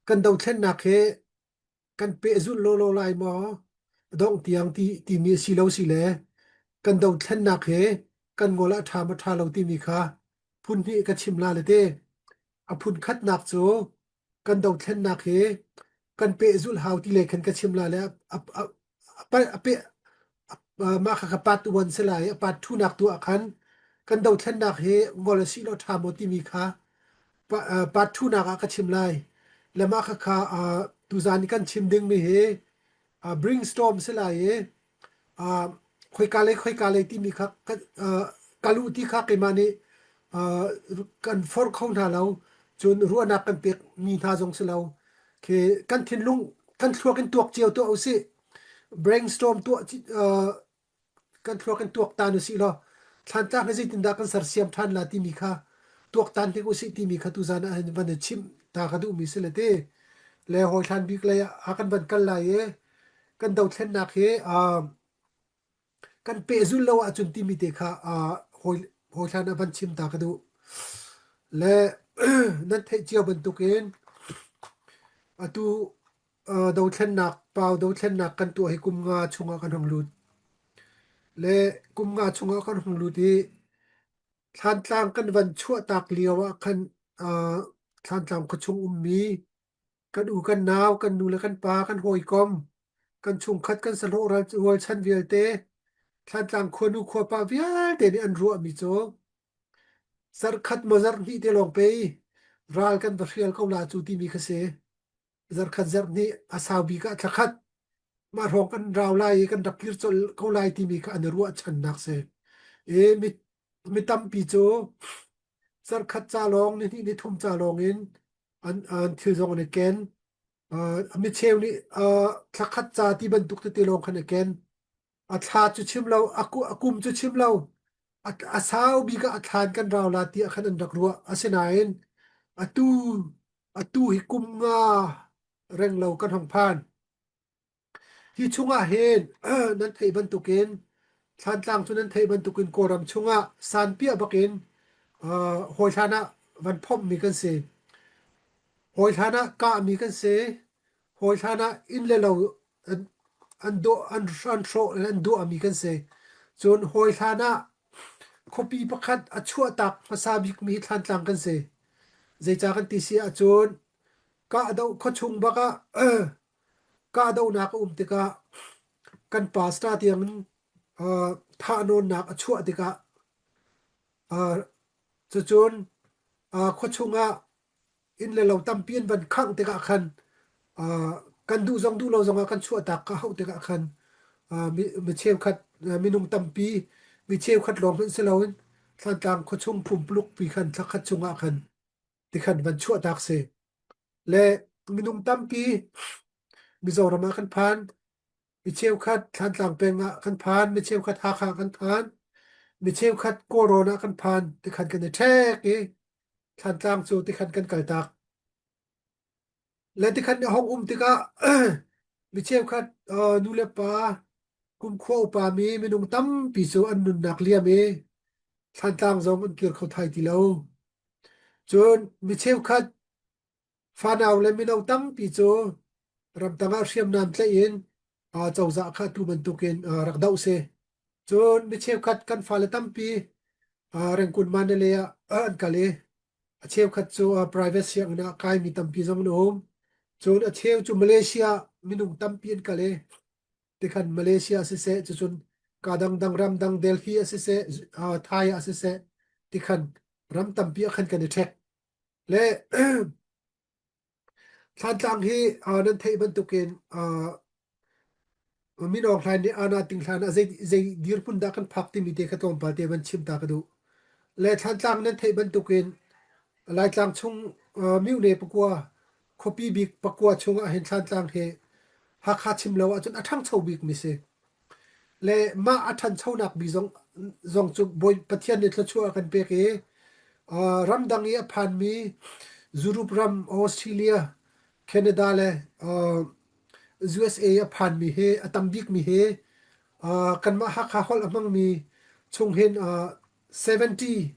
Kan dothlennak hi kan pehzulh lawlaw lai maw? A dongh tiang ti timi a si lo si le kan dothlennak hi kan ngol ah a ṭha maw ṭha lo timi kha phun hnih ka chim la le te. A phun khatnak cu kan dothlennak hi kan pehzulh hau ti lei khan ka chim la le a, a, a, a, pe, mah kha ka part one si lai a part two nak tu ah khan kan dothlennak hi ngol a si lo ṭha maw timi kha part two nak ah ka chim lai le mah kha kha tuzan i kan chim dingmi hi brainstorm si lai i khoika lei khoika lei timi kha kal u ti kha keimah nih kan forh kho hna lo cun ruahnak kan pek mi hna zong si lo khi kan thinlung kan thluak in tuak cio tuah usih brainstorm tuah kan thluak in tuaktan usih law thlantlak hi zeitindah kan sersiam ṭhan la timi kha tuaktan hnik usih timi kha tuzan ah hin van i chimh ta ka duhmi si le ti le hawi hlan bik lei ah kan van kal lai i kan dothlennak hi kan pehzul lo ahcun timi te kha hawi hawi hlan ah van chim ta ka duh le nan theih cio bantukin atu dothlennak pau dothlennak kan tuah hi kum nga chungah kan hung lut le kum nga chungah kan hung lut i Thlantlang kan van chuahtak lio ah khan Thlantlang khuachung ummi kan u kan nau kan nu le kan pa kan hawikom kan chungkhat kan sahlawh rualchan vialte Thlantlang khuanu khuapa vialte nih an ruahmi cu zarhkhat maw zarhhnih te lawng pei ral kan va hrial ko la cu timi kha si. Zarhkhat zarhhnih a sau bik ah thlakhat mah hrawng kan rau lai i kan rak kir colh ko lai timi kha an i ruahchannak si. I mi, mi tampi cu zarhkhat ca lawng nihnih nithum ca lawng in an, an thil zong an i ken. Uh, mi cheu nih uh, thlakhat ca ti bantuk tete lawng khan i ken. A thla cu chim lo, a, a kum cu chim lo, a, a sau bik ah a thlan kan rau la tiah khan an rak ruah. Asinain atu atu hi kum nga reng lo kan hong phan. Hi chungah hin nan theih bantukin Thlantlang cu nan theih bantukin Kawlram chungah sanpiah bakin uh, hawi hlan ah van phomhmi kan si. Hawi hlan ah kahmi kan si. Hawi hlan ah inn le lo an an dawh an an hrawh an duahmi kan si. Cun hawi hlan ah khuapi pakhat a chuahtak hmasa bikmi Thlantlang kan si. Zeicah kan ti si ahcun kahdoh khuachung bak ah kahdohnak a um tikah kan pastor tiangin uh, thahnawnnak a chuah tikah uh, cucun uh, khuachung ah inn le lo tampi an van khangh tikah khan uh, kan duh zong duh lo zongah kan chuahtak ka hauh tikah khan uh, mi, mi cheukhat uh, minung tampi mi cheukhat lawng hmanh si loin Thlantlang khuachung pumpuluk pi khan thlakhat chungah khan tikhan van chuahtak si le minung tampi Mizoram ah kan phan mi cheukhat Thlantlang peng ah kan phan mi cheukhat Hakha kan phan mi cheukhat Kawlrawn ah kan phan tikhan kan i ṭhek i Thlantlang cu tikhan kan kaltak le tikhan a hong um tikah mi cheukhat uh, nu le pa kumkhua upa mi minung tampi cu an nunnak liam i Thlantlang zong an kir kho thai ti lo cun mi cheukhat Fanau le mino tampi cu ramtang ah hriamnam tlaih in cozah kha atu bantukin rak doh si. Cun mi cheukhat kan fale tampi Rengkun Mandalay ah an kal i a cheukhat cu private sianginn ah kaimi tampi zong an um. Cun a cheu cu Malaysia minung tampi an kal i tikhan Malaysia siseh cucun ka dangdang ramdang Delhi ah siseh Thai ah siseh tikhan ram tampi ah khan kan i ṭhek. Le Thlantlang hi uh, nan theih bantukin uh, Min Aung Hlaing nih Ana Ting Hlan ah zei, zei dirhmun dah kan phak timi te kha tlawmpal te van chim ta ka duh. Le Thlantlang nan theih bantukin Laitlang chung uh, Myone pakua khuapi bik pakua chung ah hin Thlantlang hi Hakha chim lo ahcun a ṭhangcho bik mi si. Le mah a ṭhanchonak bi zong zong cu Bawi Pathian nih thluachuah a kan pek i uh, ramdang i a phanmi Europe ram, Australia, Canada le uh, USA a phanmi hi a tam bikmi hi uh, kanmah Hakha holh a hmangmi chung hin uh, 70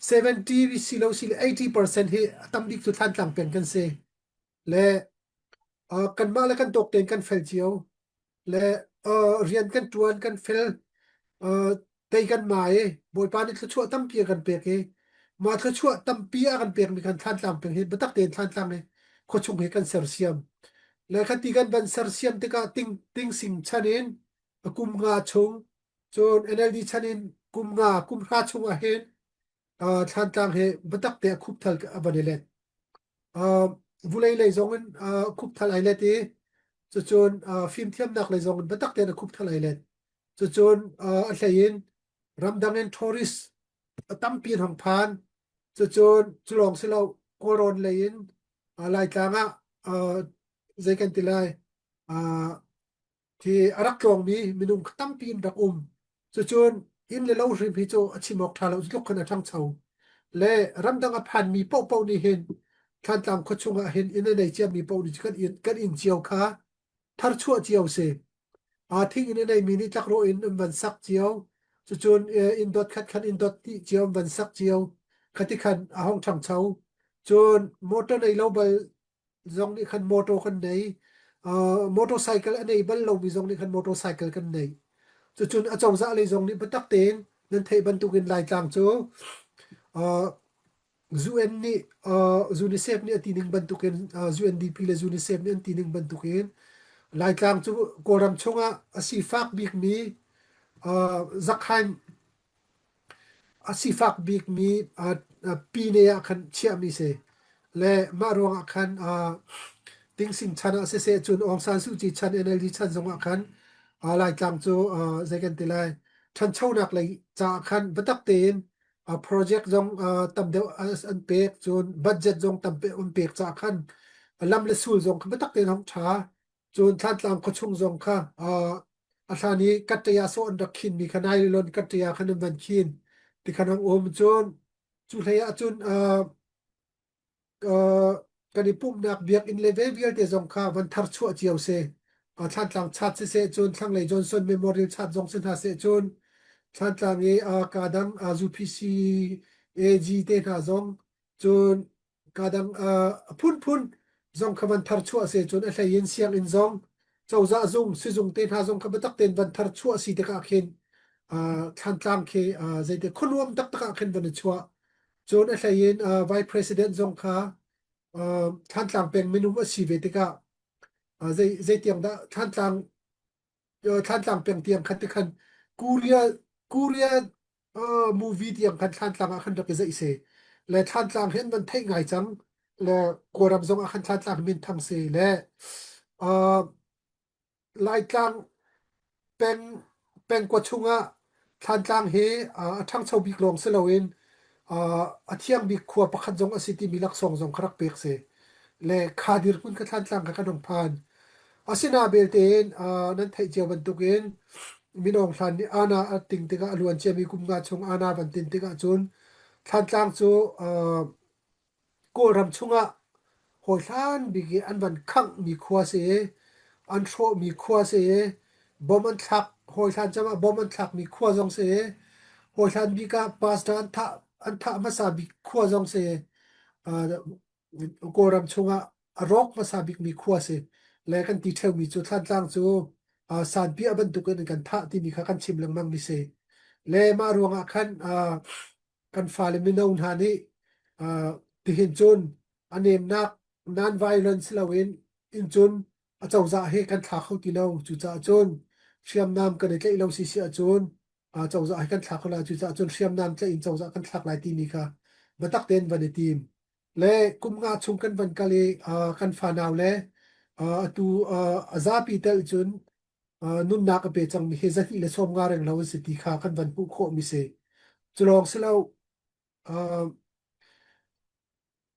70 si lo si le 80% hi a tam bik cu Thlantlang peng kan si. Le kanmah le kan tawk tein kan fel cio. Le rian kan ṭuan kan fel tei kan ma i Bawipa nih thluachuah tampi a kan pek i mah thluachuah tampi a kan pekmi kan thlantlang peng hi biatak tein thlantlang hi khuachung hi kan sersiam le khati kan van sersiam tikah ting ting sing chan in a kum nga chung cun NLD chan in kum nga kum hra chung ah hin thlantlang hi biatak te a khupthal a van i let. Vulei lei zong in khupthal ai let i cucun fimthiamnak lei zong in biatak tein a khupthal ai let. Cucun a hlei in ramdang in tourist a tampi an hong phan. Cucun culawng si lo Kawlrawn lei in Laitlang ah zei kan ti lai Hi a rak tlawngmi minung tampi in rak um. Cucun inn le lo hrim hi cu a chim awk ṭha lo tluk khan a ṭhangcho. Le ramdang a phanmi paohpaoh nih hin Thlantlang khuachung ah hin inn a nei ciami paoh nih kan inn, kan inn cio kha tharchuah cio si. Aa thing inn a neimi nih tlakrawh in an van sak cio. Cucun inn dot khat khan inn dot hnih cio an van sak cio. Khati khan a hong ṭhangcho. Cun motor nei lo bal zong nih khan motor kan nei. Uh, motorcycle a nei bal lomi zong nih khan motorcycle kan nei. Cucun a cozah lei zong nih biatak tein nan theih bantukin Laitlang cu uh, UN nih uh, UNICEF nih a ti ning bantukin uh, UNDP le UNICEF nih an ti ning bantukin Laitlang cu Kawlram chungah a sifak bikmi uh, Zakhain A sifak bikmi pine ah khan chiahmi si. Le mah ruangah khan Tingsing chan ah siseh cun Aung San Suu Kyi chan NLD chan zongah khan Laitlang cu zei kan ti lai ṭhanchonak lei caah khan biatak tein project zong tam deuh an pek cun budget zong tam an pek caah khan lam le sul zong kha biatak tein hong ṭha. Cun Thlantlang khuachung zong kha a hlan i kattaya sawh an rak khinmi kha nylon kattaya khan an van khin ti khan an um. Cun cu hlei ah cun kan i pumhnak biakinn le ve vialte zong kha van tharchuah cio si. Thlantlang chat siseh cun thlanglei Johnson Memorial chat zong si hna seh cun Thlantlang i kaa dang UPC AG te hna zong cun Kadang a phunphun zong kha van tharchuah se cun a hlei in sianginn zong cozah zung sizung te hna zong kha biatak tein van tharchuah si tikah khin thlantlang khi zeite khuanuam taktak ah khin van i chuah cun a hlei in vice president zong kha thlantlang peng minung a si ve tikah zei zeitiang dah thlantlang Thlantlang peng tiang khan ti khan Korea Korea uh, movie tiang khan Thlantlang ah khan rak i zeih se le Thlantlang hi an van theih ngai cang le Kawlram zong ah khan Thlantlang min thang se le uh, Laitlang peng pengkua chungah Thlantlang hi uh, a ṭhangcho bik lawng si loin uh, a thiang bik khua pakhat zong a si timi laksawng zong kha rak pek si le kha dirhmun kha Thlantlang kha kan hung phan Asina belte in nan theih cio bantukin Min Aung Hlaing nih Ana a ting tikah a luan ciami kum nga chung Ana van tin tikah cun Thlantlang cu Kawlram chungah hawihlan bik i an van khanghmi khua si i an hrawhmi khua si i bom an thlak hawihlan cem ah bom an thlakmi khua zong si i hawihlan bik ah pastor an thah an thah hmasa bik khua zong si Kawlram chungah a rawk hmasa bikmi khua si le kan ti ṭheumi cu Thlantlang cu sanpiah bantukin an kan thah timi kha kan chim lengmang mi si. Le mah ruangah khan kan fale mino hna nih tihin cun a nemnak non-violence loin in cun a cozah hi kan thla kho ti lo. Cucaah cun hriamnam kan i tlaih lo si si ahcun cozah hi kan thlak kho lai. Cucaah cun hriamnam tlaih in cozah kan thlak lai timi kha biatak tein van i tim. Le kum nga chung kan van kal i kan fanau le atu a zapi tel cun nunnak a pe cangmi hi 250 reng lo an si ti kha kan van hmuh khawhmi si. Cu lawng si lo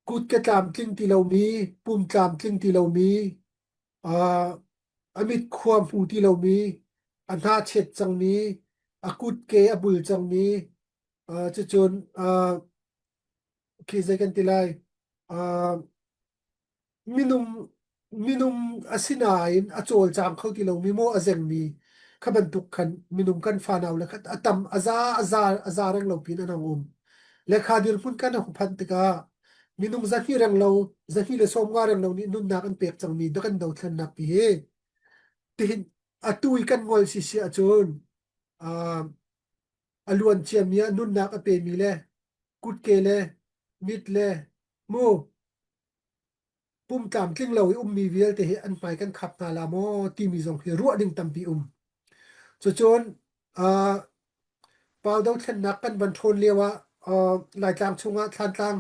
kut ke tlamtling ti lomi, pum tlamtling ti lomi, a mit khua hmu ti lomi, a hna chet cangmi, a kut ke a bul cangmi, cucun khi zei kan ti lai minung minung asinain a cawlcang kho ti lomi maw a zengmi kha bantuk khan minung kan fanau le kha a tam a za a za a za reng lo pin an hung um le kha dirhmun kan hung phanh tikah. Minung 200 renglo, 250 renglo nih nunnak an pek cangmi kan dothlennak pi hi tihin atu i kan ngol si si ahcun uh, a luan ciami ah nunnak a pemi le kutke le mit le mu pum tlamtling lo i ummi vialte hi an hmai kan khap hna la maw timi zong hi ruah ding tampi um. Cucun uh, Pau dothlennak kan van ṭhawn lio ah uh, Laitlang chungah Thlantlang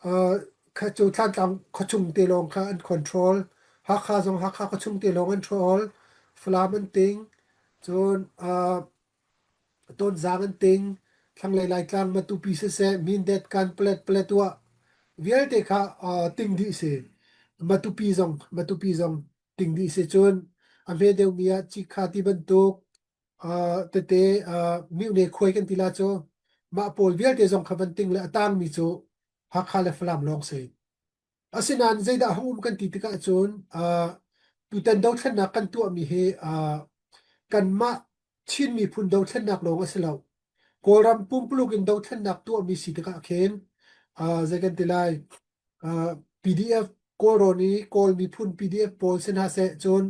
uh, kha cu Thlantlang khuachung te lawng kha an control. Hakha zong Hakha khuachung te lawng an control. Falam an ting. Cun uh, Tonzang an ting. Thlanglei Laitlang Matupi siseh Mindat kan Palet Paletwa vialte kha uh, ting dih si. Matupi zong Matupi zong ting dih si cun a hme deuhmi ah Cikha ti bantuk uh, tete uh, mihne khuai kan ti la cu mah pawl vialte zong kha van ting le a tangmi cu Hakha le Falam lawng si. Asinain zeidah hung um kan ti tikah cun uh, tutan dothlennak kan tuahmi hi uh, kanmah Chin miphun dothlennak lawng a si lo. Kawlram pumpuluk in dothlennak tuahmi si tikah khin uh, zei kan ti lai uh, PDF Kawlrawn i Kawl miphun PDF pawl si hna seh cun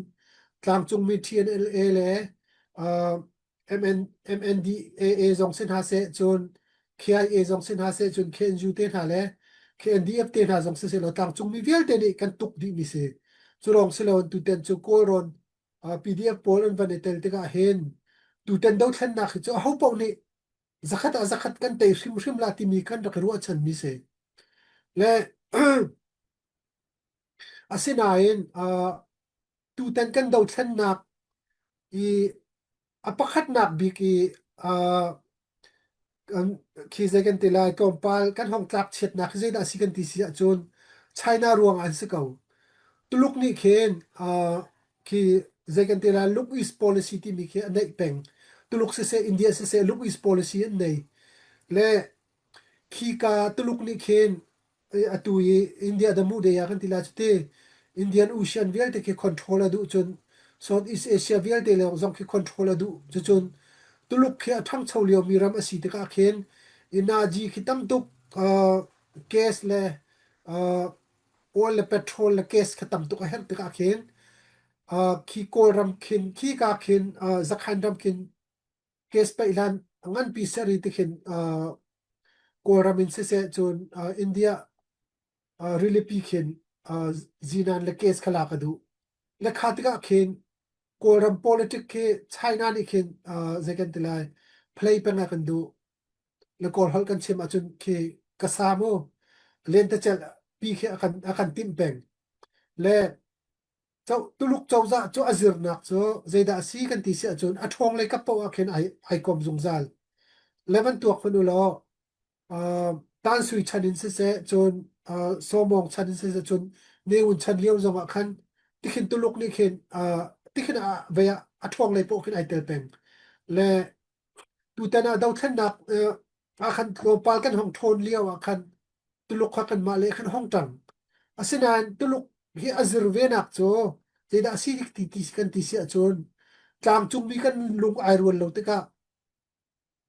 tlangcungmi TNLA le uh, MN, MNDAA zong si hna seh cun KIA zong si hna seh cun KNU te hna le KNDF te hna zong si seh law tlangcungmi vialte nih kan tuk dihmi si. Cu lawng si loin tutan cu Kawlrawn uh, PDF pawl an van i tel tikah hin tutan dothlennak hi cu aho paoh nih zakhat ah zakhat kan tei hrimhrim la timi kan rak i ruahchanmi si. Le asinain uh, tutan kan dothlennak i a pakhatnak bik i uh, khi zei kan ti lai tlawmpal kan hong tlak chiatnak hi zeidah si kan ti si ahcun China ruang an si ko. Tuluk nih khin uh, khi zei kan ti lai Look East policy timi khi a neih peng. Tuluk siseh India siseh Look East policy an nei. Le Khika Tuluk nih khin atu i India damu de ah kan ti lai cu ti Indian Ocean vialte khi control a duh cun Southeast Asia vialte lawng zong khi control a duh cucun Tuluk khi a ṭhangcho liomi ram a si tikah khin energy khi tam tuk uh, gas le uh, oil le petrol le gas kha tam tuk a herh tikah khin uh, khi Kawlram khin khika khin uh, Zakhan ram khin Case paih hlan nganpi ser i tikhin uh, Kawlram in siseh cun uh, India uh, rilipi khin uh, zinan le case kha lak a duh. Le kha tikah khin Kawlram politic khi China nih khin uh, zei kan ti lai play peng ah kan duh. Le Kawl holh kan chim ahcun khi ka sa mu lentecelh pi khi a kan a kan timh peng. Le Tuluk cozah cu a zirnak cu zeidah a si kan ti si ahcun a ṭhawng lei kap paoh ah khin ai, ai kom zungzal. Le van tuak hmanh u law uh, Tansui chan in siseh cun uh, Sawmawng chan in siseh cun Ne Win chan lio zong ah khan tikhin Tuluk nih khin uh, tikhin a vei ah a ṭhawng lei paoh khin ai tel peng. Le tutan ah dothlennak uh, ah khan tlawmpal kan hong ṭhawn lio ah khan Tuluk kha kanmah le khan hong ṭang. Asinain Tuluk hi a zir venak cu zeidah a si ti, ti kan ti si ahcun tlangcungmi kan lung ai rual lo tikah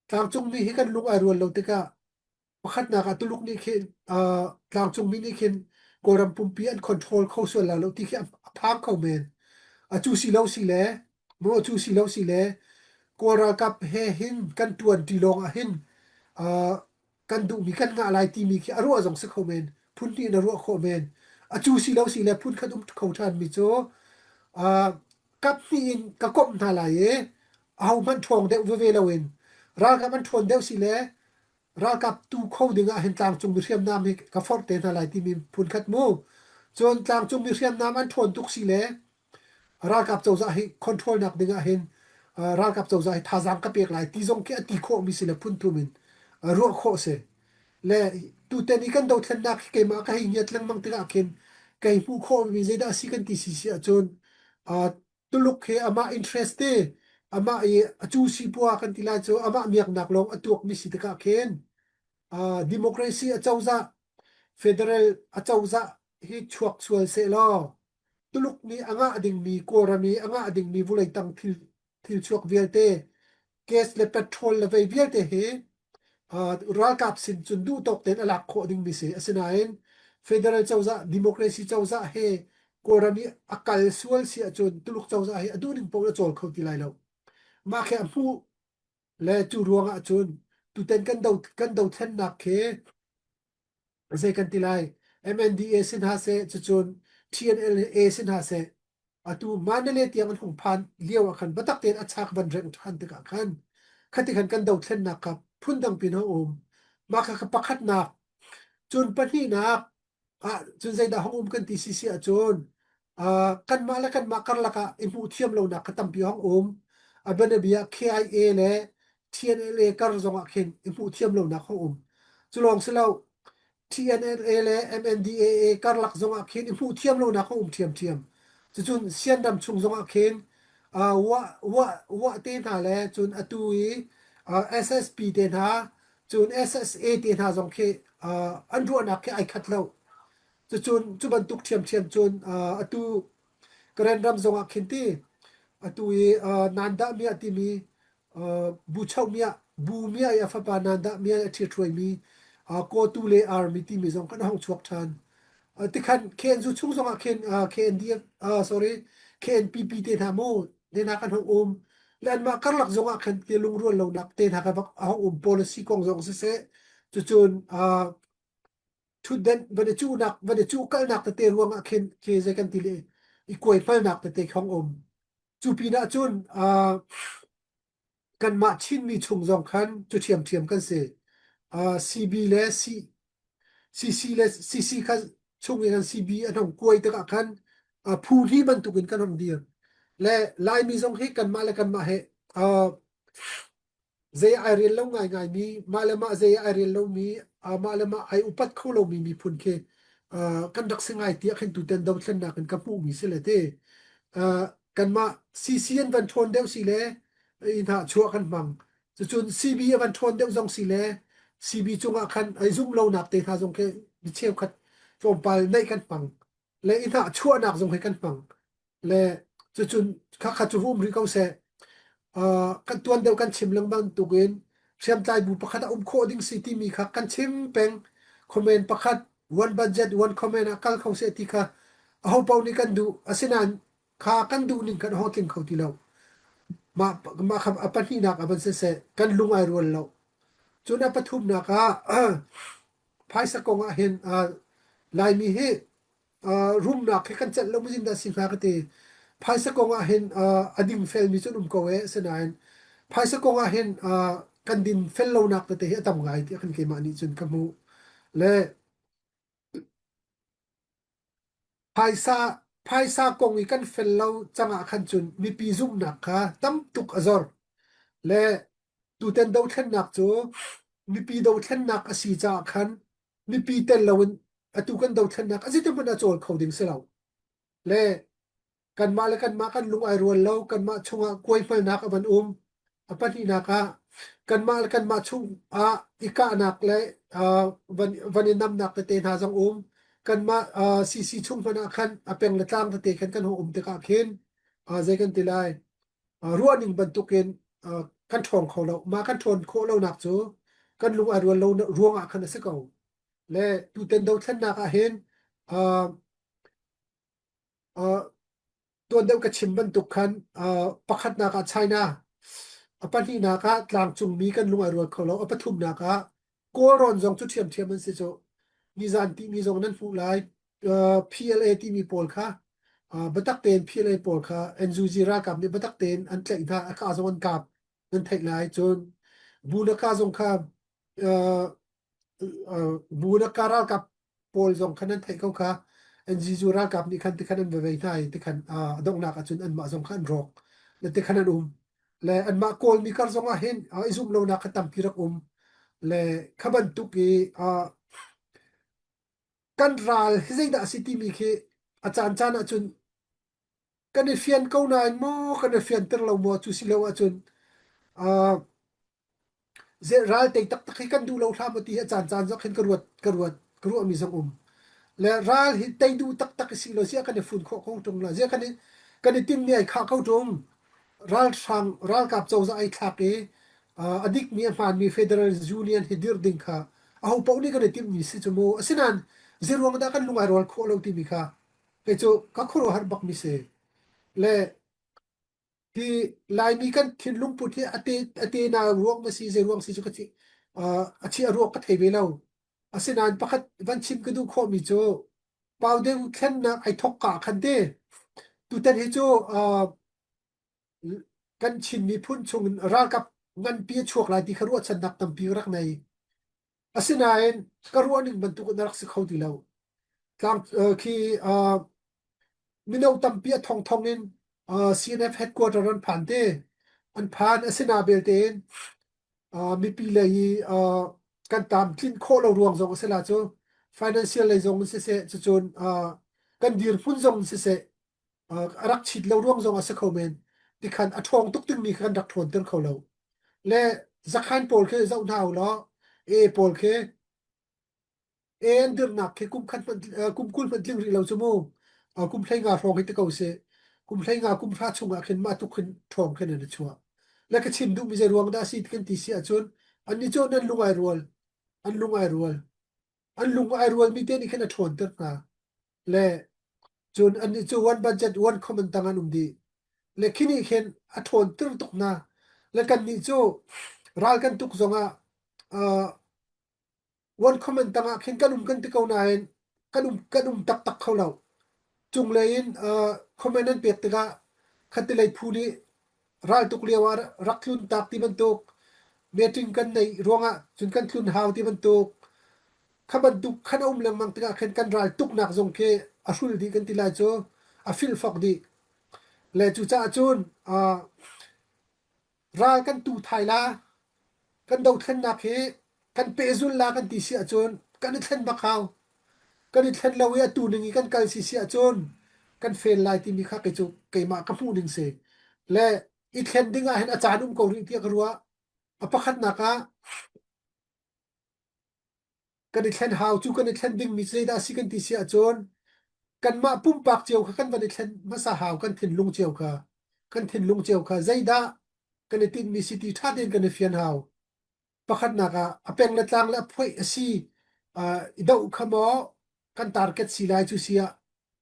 tlangcungmi hi kan lung ai rual lo tikah pakhatnak ah Tuluk nih khin uh, tlangcungmi nih khin Kawlram pumpi an control kho sual la lo ti khi a phang kho men. A cu si lo si le maw cu si lo si le Kawl ralkap he hin kan ṭuan ṭi lawng ah hin uh, kan duhmi kan ngah lai timi khi a ruah zong si kho men phun hnih in a ruah khawh men a cu si lo si le phun khat um kho ṭhan mi cu uh, kap hnih in ka komh hna lai i aho hmanh ṭhawng deuh veve loin ralkap an ṭhawn deuh si le ralkap tu kho ding ah hin tlangcung mi hriamnam hi ka forh te hna lai timi phun khat mu cun tlangcung mi hriamnam an ṭhawn tuk si le ralkap cozah hi control nak ding ah hin ralkap cozah hi thazaang ka pek lai ti zong khi a ti khawh mi si le phun thum in ruah khawh si le tuten i kan dothlennak hi keimah ka hei ngiat lengmang tikah khin kei hmuh khawh mi zeidah si kan ti si si ahcun Tuluk hi amah interest te amah i a cu si pua kan ti lai cu amah miaknak lawng a tuak mi si tikah khin democracy a cozah federal a cozah hi chuak sual seh law Tuluk nih a ngah dingmi Kawlram i a ngah dingmi vawlei tang thil thil chuak vialte gas le petrol le vei vialte hi uh, ralkap sin cun duh tawk tein a lak khawh dingmi si. Asinain Federal cozah, democracy cozah he Kawlram i a kal sual si ahcun Tuluk cozah hi a duhning paoh a cawl kho ti lai lo. Mah khi a hmuh le cu ruang ah cun tutan kan do kan dothlennak khi zei kan ti lai MNDA sin ha seh cucun TNLA sin ha seh atu Mandalay tiang an hung phan lio ah khan biatak tein a chak van rengh ṭhan tikah khan khati khan kan dothlennak kha phundang pin a um. Mah kha kha pakhatnak cun pahnihnak ah cun zeidah hong um kan ti si si ahcun uh, kanmah le kanmah karlak ah i hmuh thiam lonak kha tampi hong um. A bianabia KIA le TNLA kar zong ah khin i hmuh thiam lonak hong um. Cu lawng si lo TNLA le MNDAA karlak zong ah khin i hmuh thiam lonak hong um ṭhiamṭhiam. Cucun Sian ram chung zong ah khin uh, wah wah wah te hna le cun atu i uh, SSP te hna cun SSA te hna zong khi uh, an ruahnak khi ai khat lo. Cucun cu bantuk ṭhiamṭhiam cun uh, atu Karen ram zong ah khin ti atu i uh, Nandah Miah timi uh, bu choh miah bu miah i a fapa Nandah Miah a ṭhiṭhuaimi uh, Kawtu le Army timi zong kan hong chuak ṭhan. Uh, tikhan KNU chung zong ah khin uh, KNDF uh, sorry KNPP te hna mu te hna kan hong um le anmah karlak zong ah khan ti lungrual lonak te hna ka bak a hong um policy kong zong siseh cucun uh, ṭhutdenh van i cuhnak van i cuh kalnak tete ruangah khin khi zei kan ti le i kuaihmalnak tete khong um. Cu pinah cun uh, kanmah Chinmi chung zong khan cu ṭhiamṭhiam kan si. Uh, CB le C, CC le CC kha chung in kan CB an hong kuai tikah khan uh, phu hli bantukin kan hong dir. Le Laimi zong hi kanmah le kanmah he uh, Zei ai rel lo ngaingaimi, mah le mah zei ai rel lomi, mah le mah ai upat kho lomi miphun khi kan rak si ngai tiah khin tutan dothlennak in ka hmuhmi si le ti. Kanmah CC an van ṭhawn deuh si le inn ah chuah kan hmang. Cucun CB a van ṭhawn deuh zong si le CB cungah khan ai zumh lonak te hna zong khi mi cheukhat tlawmpal neih kan hmang. Le inn ah chuahnak zong hi kan hmang. Le cucun khakha cu um rih ko seh. Kan tuan deuh kan chim lengmang tukin hriamtlai bu pakhat a um khawh ding si timi kha kan chim peng. Comment pakhat one budget one comment ah kal kho seh ti kha aho paoh nih kan duh. Asinain kha kan duh ning kan ho tling kho ti lo. Mah mah kha a pahnihnak ah van siseh kan lung ai rual lo. Cun a pathumnak ah phaisa kong ah hin Laimi hi rumnak hi kan celh lo maw dah si hnga ka ti. Phaisa kong ah hin a dingfelmi cu an um ko ee asinain phaisa kong ah hin kan dinfel lonak tete hi a tam ngai tiah kan keimah nih cun ka hmuh. Le phaisa phaisa kong i kan fel lo cang ah khan cun mipi zumhnak kha tam tuk a zor. Le tutan dothlennak cu mipi dothlennak a si caah khan mipi tel loin atu kan dothlennak a zeitik hmanh ah cawl kho ding si lo. Le kanmah le kanmah kan lung ai rual lo, kanmah chungah kuaihmalnak a van um. A pahnihnak ah kanmah le kanmah chungah i kahnak le uh, van, van i namnak tete hna zong um. Kanmah uh, CC chung hmanh ah khan a peng le tlang tete khan kan hung um tikah khin uh, zei kan ti lai uh, ruahning bantukin uh, kan ṭhawng kho lo. Mah kan ṭhawn khawh lonak cu kan lung ai rual lo ruangah khan a si ko. Le tutan dothlennak ah hin uh, uh, tuan deuh ka chim bantuk khan uh, pakhatnak ah China, a pahnihnak ah tlangcungmi kan lung ai rual kho lo, a pathumnak ah Kawlrawn zong cu ṭhiamṭhiam an si cu. Nizan timi zong nan hmuh lai. Uh, PLA timi pawl kha uh, biatak tein PLA pawl kha NUG ralkap nih biatak tein an tlaih hna, a ka zong an kap nan theih lai. Cun Bunaka zong kha uh, uh, Bunaka ralkap pawl zong khan nan theih ko kha. NGU ralkap nih khan tikhan an va vei hna i tikhan uh, a donghnak ahcun anmah zong kha an rawk. Le tikhan an um. Le anmah Kawlmi kar zong ah hin uh, i zumh lonak kha tampi rak um. Le kha bantuk i uh, kan ral hi zeidah a si timi khi a caancaan ahcun kan i fian ko nain maw kan i fianter lo maw cu si lo ahcun uh, ral tei taktak hi kan duh lo hlah maw ti hi a caancaan zong khin ka ruat ka ruat ka ruahmi zong um. Le ral hi tei duh taktak i si lo ziah kan i fun khawh ko ṭung la ziah kan i kan i timmi ai khah ko ṭung. Ralhrang ralkap cozah ai thlak i uh, a dikmi a hmaanmi Federal Union hi dirh ding kha aho paoh nih kan i timhmi si cu mu. Asinain Zeiruang dah kan lung ai rual khawh lo timi kha kei cu ka khuaruahhar bak mi si. Le hi Laimi kan thinlung put hi a te a te na ruang ma si zei ruang si cu ka thi a chi a ruak ka thei ve lo. Asinain pakhat van chim ka duh khawh mi cu pau deu thlennak ai thok ka khan te tutan hi cu kan Chin miphun chung in ralkap nganpi a chuak lai ti kha ruahchannak tampi ka rak nei. Asinain ka ruahning bantuk in a rak si kho ti lo. Tlang khi mino tampi a thongthong in CNF headquarter an phan te. An phan asina belte in mipi lei i kan tam tlinh khawh lo ruang zong a si la cu financial lei zong in siseh cucun kan dirhmun zong in siseh a rak chit lo ruang zong a si kho men tikhan a ṭhawng tuk dingmi kha kan rak ṭhawnter kho lo le zakhan pawl khi zoh hna u law e pawl khi e an dirnak khi kum khat hmanh kum 20 hmanh tling rih lo cu mu kum 15 hrawng hi ti ko sih kum 15 kum hra chung ah khin mah tuk khin ṭhawng khin an i chuah le ka chim duhmi zei ruang dah si kan ti si ahcun annih cu nan lung ai rual an lung ai rual an lung ai rualmi te nih khin a ṭhawnter hna le cun annih cu one budget one common tang an um dih le khi nih khin a ṭhawnter tuk hna le kannih cu ral kan tuk zongah uh, one common tangah khin kan um kan ti ko nain kan um kan um taktak kho lo cunglei in uh, comment an pek tikah khatilei phu nih raltuk lio ah rak tlun tak ti bantuk meeting kan neih ruangah cun kan tlun hau ti bantuk kha bantuk khan a um lengmang tikah khin kan ral tuknak zong khi a hrul dih kan ti lai cu a filfok dih le cucaah cun uh, ral kan tu thai la kan dothlennak hi kan pehzul la kan ti si ahcun kan i thlen bak hau kan i thlen lo i atu ning i kan kal si si ahcun kan fail lai timi kha kei cu keimah ka hmuh ning si le i thlen ding ah hin a caan um ko rih tiah ka ruah a pakhatnak ah kan i thlen hau cu kan i thlen dingmi zeidah a si kan ti si ahcun kanmah pumpak cio kha kan van i thlen hmasa hau kan thinlung cio kha kan thinlung cio kha zeidah kan i tinhmi si ti ṭha tein kan i fian hau pakhatnak ah a peng le tlang le a phoih a si i doh kha maw kan target si lai cu si ah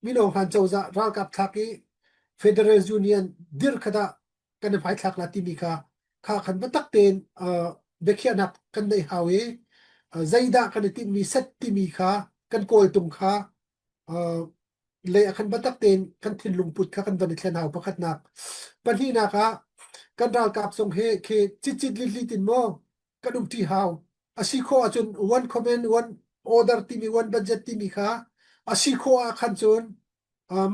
mino hlan cozah ralkap thlak i Federal Union dir kha dah kan i hmaithlak la timi kha kha khan biatak tein biakhiahnak kan neih hau i zeidah kan i tinhmi set timi kha kan kawltung kha le a khan biatak tein kan thinlung put kha kan van i thlen hau pakhatnak pahnihnak ah kan ralkap zong he khi citcit litlit in maw kan umṭi hau a si khawh ahcun one command one order timi one budget timi kha a si khawh ah khan cun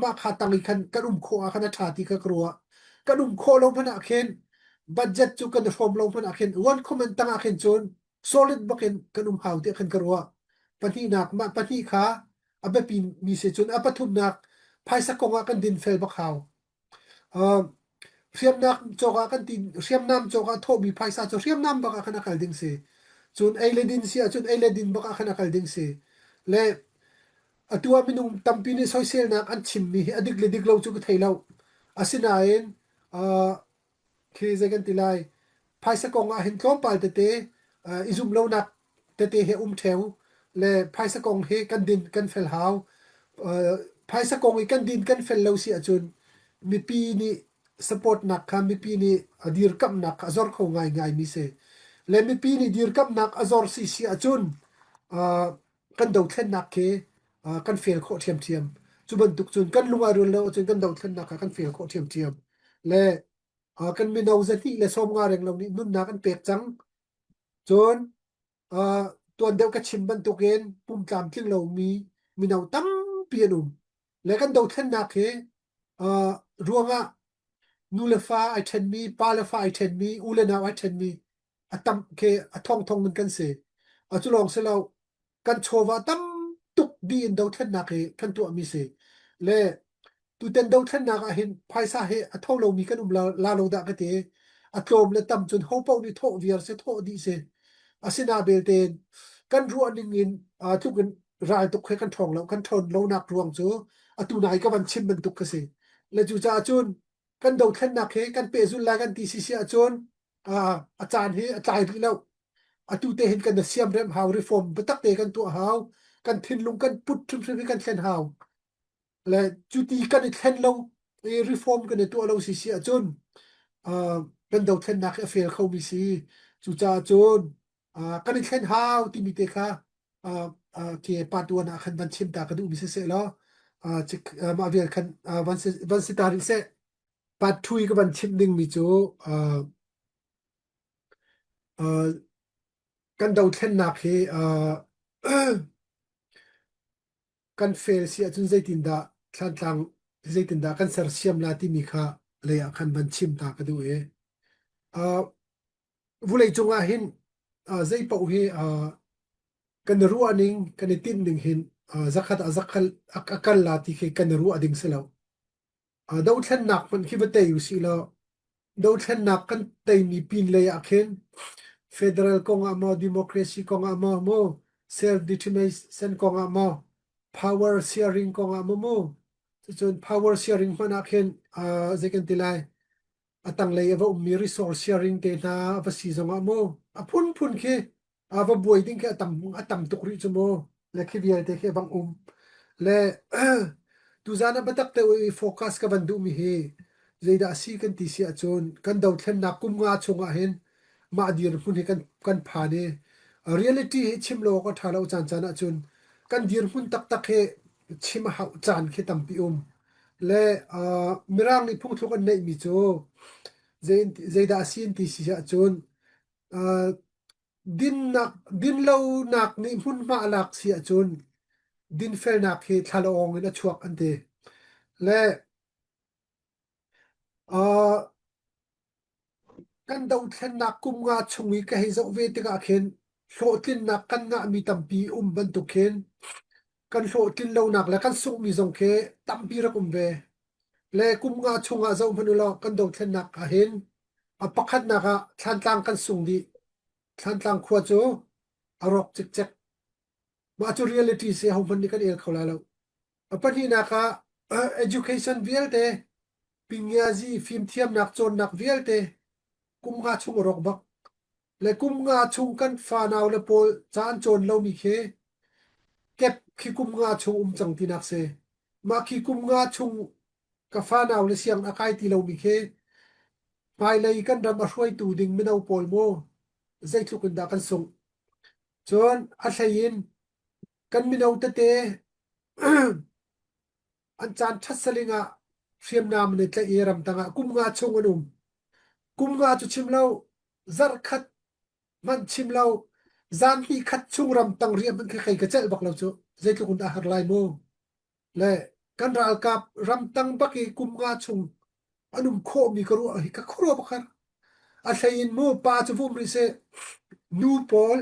mah kha tang i khan kan um khawh ah khan a ṭha ti kha ka ruah. Kan um khawh lo hmanh ah khin budget cu kan i hrawm lo hmanh ah khin one comment tang ah khin cun solid bak in kan um hau tiah khan ka ruah. Pahnihnak mah pahnih kha a biapi mi si cun a pathumnak phaisa kong ah kan dinfel bak hau. Uh, hriamnak cawk ah kan ti hriamnam cawk ah thawhmi phaisa cu hriamnam bak ah khan a kal ding si. Cun ei le din si ahcun ei le din bak ah khan a kal ding si. Le Atu ah minung tampi nih soiselnak an chimmi hi a dik le dik lo cu ka thei lo. Asinain uh, khi zei kan ti lai phaisa kong ah hin tlawmpal tete uh, i zumh lonak tete he um ṭheo le phaisa kong hi kan din kan fel hau. Uh, phaisa kong i kan din kan fel lo si ahcun mipi nih supportnak kha mipi nih a dirkamhnak kha a zor kho ngaingai mi si. Le mipi nih dirkamhnak a zor si si ahcun uh, kan dothlennak khi kan fail khawh ṭhiamṭhiam. Cu bantuk cun kan lung ai rual lo ahcun kan dothlennak kha kan fail khawh ṭhiamṭhiam. Le kan mino 290 renglo nih nunnak an pek cang. Cun tuan deuh ka chim bantukin pum tlamtling lomi mino tampi an um. Le kan dothlennak hi ruangah nu le fa ai ṭhenmi, pa le fa ai ṭhenmi, u le nau ai ṭhenmi a tam khi a thongthong in kan si. A cu lawng si lo kan chawva tam tuk dih in dothlennak hi kan tuahmi si. Le tuten dothlennak ah hin phaisa hi a tho lomi kan um la, la lo dah ka ti. A tlawm le tam cun ho paoh nih thawh viar si thawh dih si. Asina belte kan ruah ning in uh, tluk in ral tuk he kan ṭhawng lo kan ṭhawn lonak ruang cu atu nai ka van chim bantuk ka si. Le cucaah cun kan dothlennak hi kan pehzulh lai kan ti si si ahcun a caan hi a tlai rih lo. Atu te hin kan siamremh hau, reform biatak te kan tuah hau. Kan thinlung kan put hrimhrim hi kan thlen hau. Le cuti kan i thlen lo i reform kan i tuah lo si si ahcun uh, kan dothlennak hi a fail khomi si. Cucaah cun uh, kan i thlen hau timi te kha uh, uh, ke part 1 ah khan van chim ta ka duhmi si seh law uh, uh, mah vial khan uh, van si, van si ta rih seh. Part 2 i ka van chim dingmi cu uh, uh, kan dothlennak hi uh, kan fail si ahcun zeitindah Thlantlang zeitindah kan sersiam la timi kha lei ah khan van chim ta ka duh i uh, vulei cung ah hin uh, zei paoh hi uh, kan i ruah ning kan i tinh ning hin uh, zakhat ah zakhal a kal la ti khi kan i ruah ding si lo. Dothlennak hmanh khi va tei usih law dothlennak kan teimi pinlei ah khin federal kong ah maw democracy kong ah maw maw self determination kong ah maw power sharing kong ah maw mu cucun power sharing hmanh ah khin uh, zei kan ti lai a tanglei a va ummi resource sharing te hna a va si zong ah mu a phunphun khi a va buai ding khi a tam a tam tuk rih cu mu le khi vialte khi a bang um le tuzan ah biatak te i focus ka van duhmi hi zeidah a si kan ti si ahcun kan dothlennak kum nga chung ah hin mah dirhmun hi kan kan phan i reality hi chim lo awk a ṭha lo caan caan ahcun kan dirhmun taktak hi chim a hauh caan khi tampi um le uh, mirang nih phungthluk an neihmi cu zei zeidah a si an ti si ahcun uh, dinnak dinlonak nih hmunhma a lak si ahcun dinfelnak hi thlalawng in a chuak an ti le uh, kan dothlennak kum nga chung i ka hei zoh ve tikah khin hlawhtlinnak kan ngahmi tampi um bantuk khin kan hlawhtlin lonak le kan sunghmi zong khi tampi rak um ve. Le kum nga chungah zoh hmanh u law kan dothlennak ah hin a pakhatnak ah Thlantlang kan sung dih. Thlantlang khua cu a rawk cikcek. Mah cu reality si hohmanh nih kan el kho lai lo. A pahnihnak ah education vialte pingiazi fimthiamnak cawnnak vialte kum nga chung a rawk bak. Le kum nga chung kan fanau le pawl ca an cawn lomi khi kep khi kum nga chung um cang tinak si. Mah khi kum nga chung ka fanau le siang a kai ti lomi khi hmailei kan ram a hruaitu ding mino pawl mu zeitluk in dah kan sungh. Cun a hlei in kan mino tete an caan ṭhat saling ah hriamnam an i tlaih i ramtang ah kum nga chung an um. Kum nga cu chim lo, zarh khat hmanh chim lo, zan hnih khat chung ramtang riah hmanh khi kei ka celh bak lo cu. Zeitluk in dah har lai mu. Le kan ralkap ramtang bak i kum nga chung an um khawhmi ka ruah hi ka khuaruah bak har. A hlei in mu pa cu vum rih seh, nu pawl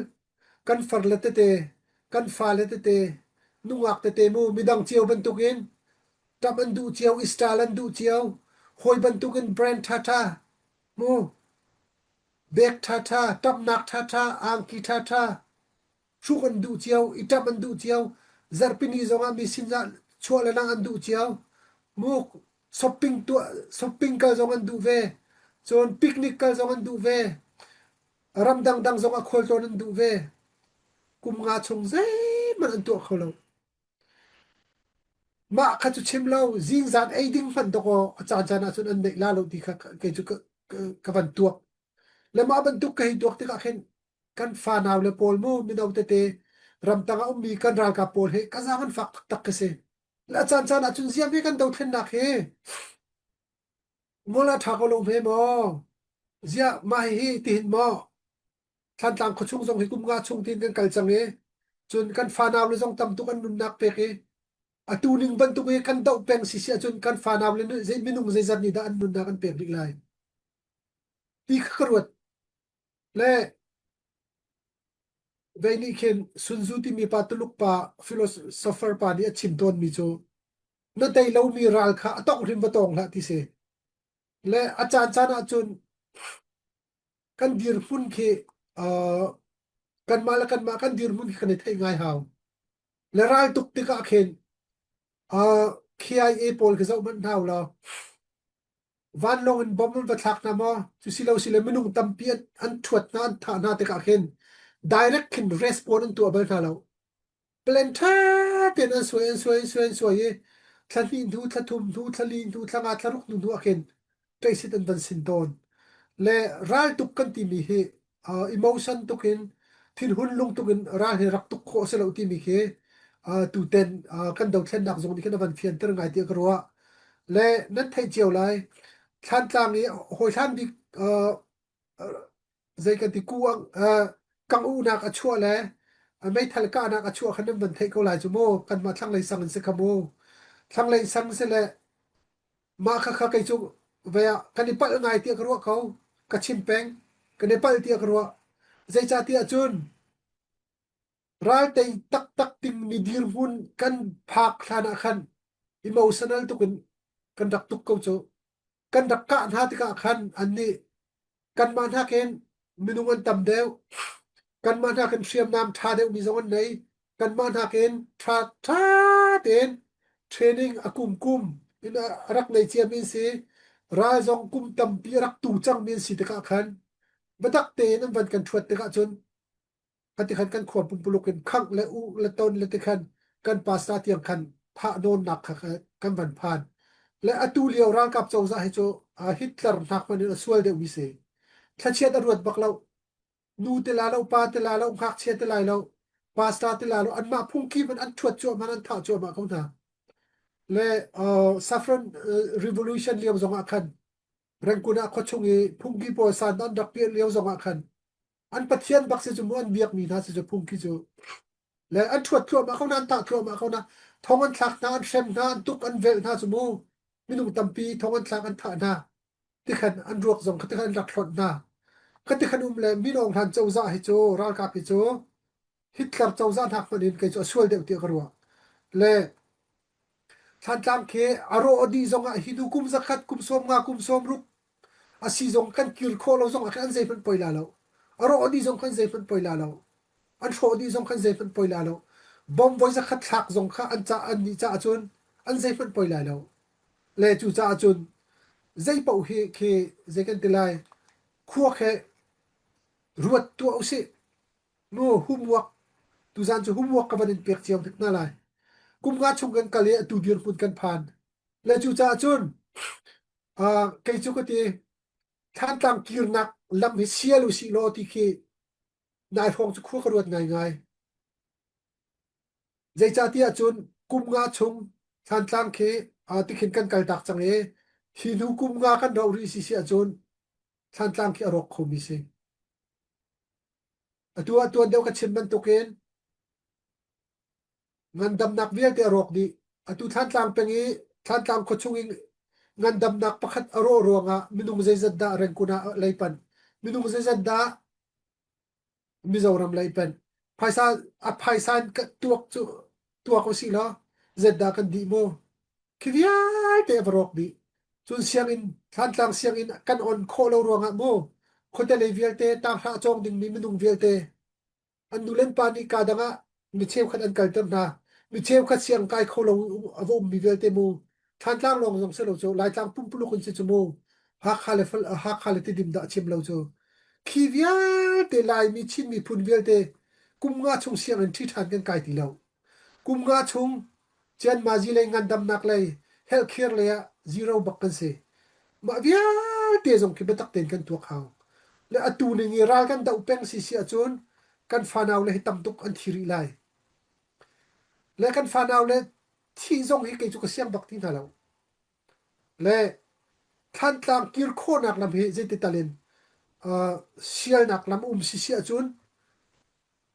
kan farle tete, kan fale tete, nungak tete mu midang cio bantukin ṭap an duh cio, style an duh cio, hawi bantukin brand ṭhaṭha mu bag ṭhaṭha, ṭapnak ṭhaṭha, angki ṭhaṭha, hruk an duh cio, i ṭap an duh cio, zarhpini zongah mi sin ah chuah le lang an duh cio, mu shopping tuah shopping kal zong an duh ve, cun picnic kal zong an duh ve, ram dangdang zong ah khualtlawn an duh ve. Kum nga chung zeihmanh an tuah kho lo. Mah kha cu chim lo, zingzan ei ding hmanh dawkaw a caan caan ahcun an neih la lo ti kha kei cu ka, ka, ka van tuak. Le mah bantuk ka hei tuak tikah khin kan fanau le pawl mu mino tete ramtang ah ummi kan ralkap pawl hi ka zaang an fak taktak ka si. Le a caan caan ahcun ziam hi kan dothlennak hi ngol a ṭha ko lo hme maw? Ziah mah hihi tihin maw Thlantlang khuachung zong hi kum nga chung tiin kan kal cang i cun kan fanau le zong tam tuk an nunnak pek i atu ning bantuk i kan doh peng si si ahcun kan fanau le zei minung zeizat nih dah an nunnak an pek rih lai ti kha ka ruat le vei nih khin Sun Tzu timi pa Tuluk pa philosopher pa nih a chim tawnmi cu na tei lomi ral kha a tongh hrim va tawng hlah ti si le a caan caan ahcun kan dirhmun khi uh, kanmah le kanmah kan dirhmun khi kan i theih ngai hau le ral tuk tikah khin uh, KIA pawl khi zoh hmanh hna law vanlawng in bomb an va thlak hna maw cu si lo si le minung tampi an, an ṭhuat hna an thah hna tikah khin direct khin response an tuah bal hna lo. Plan ṭha tein an suai, an suai, an suai, an suai i thla hnih hnu, thla thum hnu, thla li hnu, thla nga, thla ruk hnu hnu ah khin ṭeisit an van sin tawn. Le raltuk kan timi hi uh, emotion tuk in thinhun lung tuk in ral hi rak tuk khawh a si lo timi khi uh, tuten uh, kan dothlennak zong nih khin a van fianter ngai tiah ka ruah. Le nan theih cio lai Thlantlang i hawi hlan bik uh, zei kan ti ku kang uhnak a chuah le meithal kahnak a chuah kha nan van theih ko lai cu mu kanmah thlanglei sang in si kha mu thlanglei sang si le mah kha kha kei cu ve ah kan i palh ngai tiah ka ruah ko ka chim peng kan i palh tiah ka ruah zeicahtiah cun raltei taktak dingmi dirhmun kan phak hlan ah khan emotional tuk in kan rak tuk ko cu kan rak kah hna tikah khan annih kanmah nakin minung an tam deuh kanmah nakin hriamnam ṭha deuhmi zong an nei kanmah nakin ṭha ṭha tein training a kum kum in a rak nei ciami an si ral zong kum tampi a rak tu cangmi an si tikah khan biatak tein an van kan ṭhuat tikah cun Khatikhan kan khua pumpuluk in khangh le uh le ton le tikhan kan pastor tiang khan thah nawnnak kha kan van phan. Le atu lio ralkap cozah hi cu Hitler hnak hmanh in a sual deuhmi si. Thlachiat a ruat bak lo. Nu te la lo, pa te la lo, ngakchia te lai lo, pastor te la lo, anmah phungki man an ṭhuat cuahmah an thah cuahmah ko hna. Le uh, Saffron uh, Revolution lio zong ah khan Rangoon ah khuachung i phungki pawl san an rak piah lio zong ah khan an pathian bak si cu mu an biakmi hna si cu phungki cu le an ṭhuat thluahmah ko hna an tah thluahmah ko hna thong an thlak hna an hrem hna an tuk an velh hna cu mu minung tampi thong an thlak an thah hna tikhan an ruak zong kha tikhan an rak hlonh hna kha tikhan um le minong hlan cozah hi cu ralkap hi cu Hitler cozah hnak hmanh in kei cu a sual deuh tiah ka ruah le Thlantlang khi a rawh dih zongah hi nu kum zakhat kum sawm nga kum sawm ruk a si zong kan kir khawh lo zong ah khan an zeihmanh poi la lo. A rawh dih zong khan zeihmanh poi la lo. An hrawh dih zong khan zeihmanh poi la lo. Bom voi zakhat thlak zong kha an ca an nih caah cun an zeihmanh poi lai lo. Le cu caah cun zei paoh hi khi zei kan ti lai khua khi ruat tuah usih. Nu homework tuzaan cu homework ka van in pek cio hnik hna lai. Kum nga chung kan kal i atu dirhmun kan phan. Le cucaah cun uh, kei cu ka ti Thlantlang kirnak lam hi sial usih law ti khi nai hrawng cu khua ka ruat ngaingai. Zeicahtiah cun kum nga chung Thlantlang khi uh, tikhin kan kaltak cang i hi hnu kum nga kan rauh rih si si ahcun Thlantlang khi a rawk khomi si. Atu ah tuan deuh ka chim bantukin ngandamnak vialte a rawk dih. Atu Thlantlang peng i Thlantlang khuachung i ngandamnak pakhat a rawh ruangah minung zeizat dah Rangoon ah lei panh, minung zeizat dah Mizoram lei panh. Phaisa a phaisa in tuak cu tuak usih law zeidah kan dih mu? Khi vialte a va rawk dih. Cun sianginn, Thlantlang sianginn kan on khawh lo ruangah mu khuate lei vialte tanghra a cawng dingmi minung vialte an nu le an pa nih kaa dang ah mi cheukhat an kalter hna. Mi cheukhat siang kai kho lo a va ummi vialte mu Thlantlang lawng zong si lo cu Laitlang pumpuluk in si cu mu Hakha le Hakha le Tidim dah chim lo cu khi vialte Laimi Chin miphun vialte kum nga chung sianginn ṭhi ṭhan kan kai ti lo. Kum nga chung Cianmazi lei ngandamnak lei healthcare lei ah zero bak kan si. Mah vialte zong khi biatak tein kan tuak hau. Le atu ning i ral kan doh peng si si ahcun kan fanau le hi tam tuk an thi rih lai. Le kan fanau le thih zong hi kei cu ka siang bak ti hna lo. Le Thlantlang kir khawhnak lam hi zeiti tal in uh, sialnak lam um si si ahcun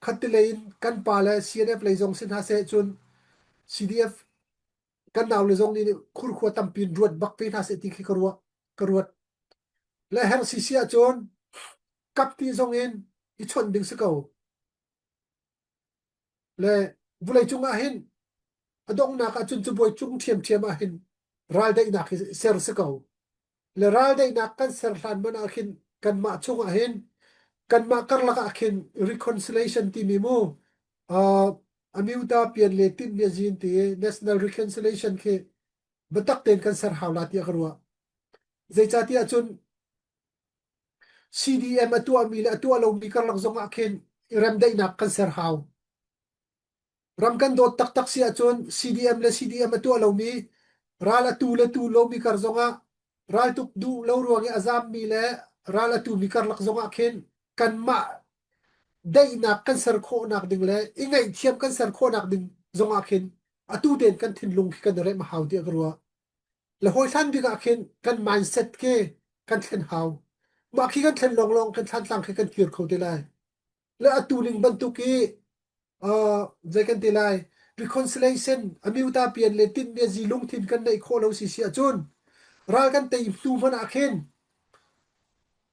Khattelei in kan pa le CNF lei zong si hna seh cun CDF kan naule zong nih khurkhua tampi in ruat bak ve hna seh ti khi ka ruah ka ruat. Le herh si si ahcun kap ti zong in i chawnh ding si ko. Le vawleicung ah hin a donghnak ah cun cabuai cung ṭhiamṭhiam ah hin raldaihnak hi ser si ko. Le raldaihnak kan ser hlan man ah khin kanmah chung ah hin kanmah karlak ah khin reconciliation timi mu uh, amyuta pian le tin mi zin ti national reconciliation khi biatak tein kan ser hau la tiah ka ruah. Zeicahtiah cun CDM a tuahmi le a tuah lomi karlak zong ah khin i remdaihnak kan ser hau. Ram kan dawt taktak si ahcun CDM le CDM a tuah lomi, ral a tu le tu lomi kar zongah raltuk duh lo ruang i a zammi le ral a tumi karlak zongah khin kanmah daihnak kan ser khawhnak ding le i ngaihthiam kan ser khawhnak ding zongah khin atu tein kan thinlung khi kan i remh a hau tiah ka ruah. Le hawi hlan bik ah khin kan mindset khi kan thlen hau. Mah khi kan thlen lawnglawng kan thlantlang khi kan kir kho te lai. Le atu ning bantuk i uh, zei kan ti lai reconciliation amyuta pian le tin bia zi lungthin kan neih khawh lo si si ahcun ral kan tei hnu hmanh ah khin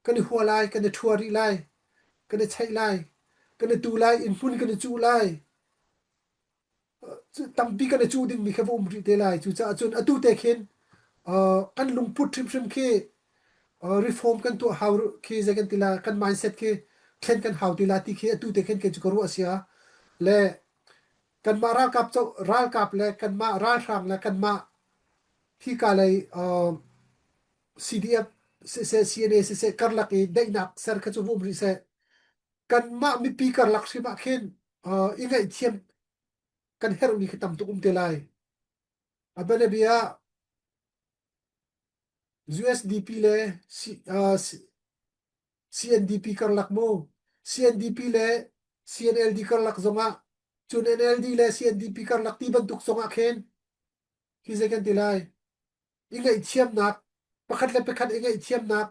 kan i hua lai kan i ṭhua rih lai kan i cheih lai kan i tu lai inn hmun kan i cuh lai tampi kan i cuh dingmi kha va um rih te lai. Cucaah cun atu te khin kan lungput hrimhrim khi reform kan tuah hau khi zei kan ti la kan mindset khi thlen kan hau ti la ti khi atu te khin kei cu ka ruah sia le kanmah ralkap ralkap le kanmah ralhrang le kanmah hika lei CDF siseh CNA siseh karlak i daihnak ser kha cu vum rih seh kanmah mipi karlak hrim ah khin i ngaihthiam kan herhmi khi tam tuk um te lai. A bianabia ah USDP le C, uh, CNDP karlak mu CNDP le CNLD karlak zongah cun NLD le CNDP karlak ti bantuk zongah khin hi zei kan ti lai i ngaihthiamnak pakhat le pakhat i ngaihthiamnak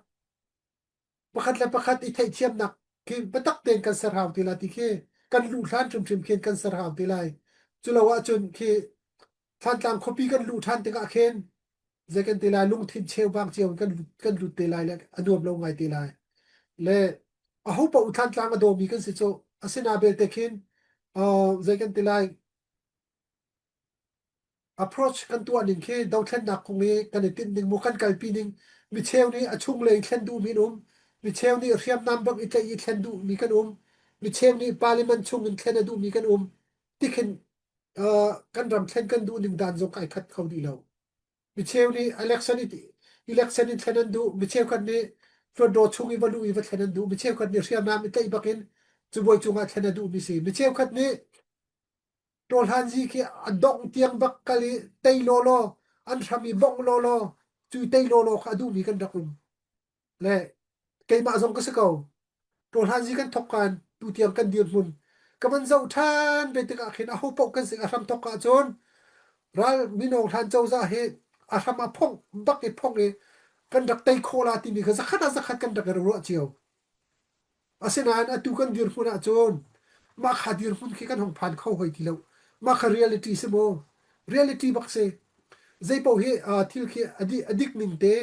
pakhat le pakhat i theihthiamnak khi biatak tein kan ser hau ti lai ti khi kan luh hlan hrimhrim khin kan ser hau ti lai. Culo ahcun khi Thantlang khuapi kan luh ṭhan tikah khin zei kan ti lai lungthin cheubang cio in kan kan lut te lai le a nuam lo ngai te lai. Le aho paoh Thantlang a dawmi kan si cu asina belte khin uh, zei kan ti lai Approach kan tuah ning khi dothlennak kong i kan i tinh ning mu kan kalpi ning micheu nih a chunglei thlen duhmi an um micheu nih hriamnam bak i tlaih i thlen duhmi kan um micheu nih parliament chung in thlen a duhmi kan um tikhin uh, kan ram thlen kan duh ning dan zong ai khat kho dih lo micheu nih election i election in thlen an duh micheu khat nih Hluatdaw chung i va luh i va thlen an duh micheu khat nih hriamnam i tlaih bakin cubuai cungah thlen a duhmi si micheu khat nih Tawhlanzi khi a dongh tiang bak kal i tei lawlaw an hram i bongh lawlaw cu tei lawlaw kha a duhmi kan rak um. Le keimah zong ka si ko. Tawhlanzi kan thok kan tu tiang kan dirhmun ka van zoh ṭhan ve tikah khin aho paoh kan si a hram thok ahcun ral mino hlan cozah hi a hram a phongh bak i phongh i kan rak tei khawh la timi kha zakhat ah zakhat kan rak i ruah cio. Asinain atu kan dirhmun ahcun mah kha dirhmun khi kan hung phan kho hoi ti lo. Mah kha reality si maw? Reality bak si. Zeipaoh hi uh, thil khi a, di, a dik ning te,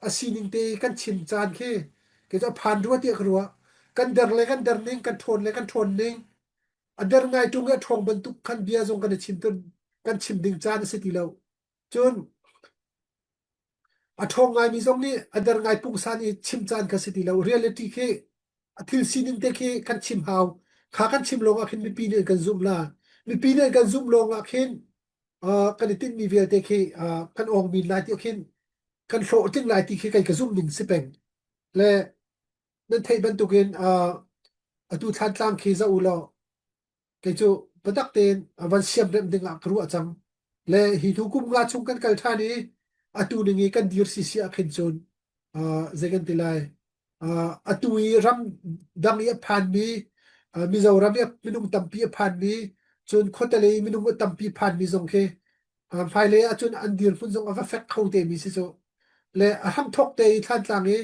a sining te kan chim caan khi kei cu a phan rua tiah ka ruah. Kan der le kan der ning, kan ṭhawn le kan ṭhawn ning, a der ngai ṭung i a ṭhawng bantuk khan bia zong kan i chim kan chim ding caan a si ti lo. Cun A ṭhawng ngaimi zong nih a der ngai pungsan i chim caan kha si ti lo. Reality khi a thil sining te khi kan chim hau. Kha kan chim lawngah khin mipi nih an kan zumh la. Mipi nih an kan zumh lawngah khin uh, kan i tinhmi vialte khi uh, kan awng min lai ti khin kan hlawhtling lai ti khi kei ka zumh ning si peng. Le nan theih bantukin uh, atu Thlantlang khi zoh u law Kei cu biatak tein van siamremh ding ah ka ruah cang. Le hi hnu kum nga chung kan kal ṭhan i atu ning i kan dir sisi ah khin cun uh, zei kan ti lai uh, atu i ram dang i a phanmi uh, Mizoram i minung tampi a phanmi cun khuatelei minung tampi phanmi zong khi uh, hmailei ahcun an dirhmun zong a va fek kho te mi si cu le a hramthawk te i Thlantlang i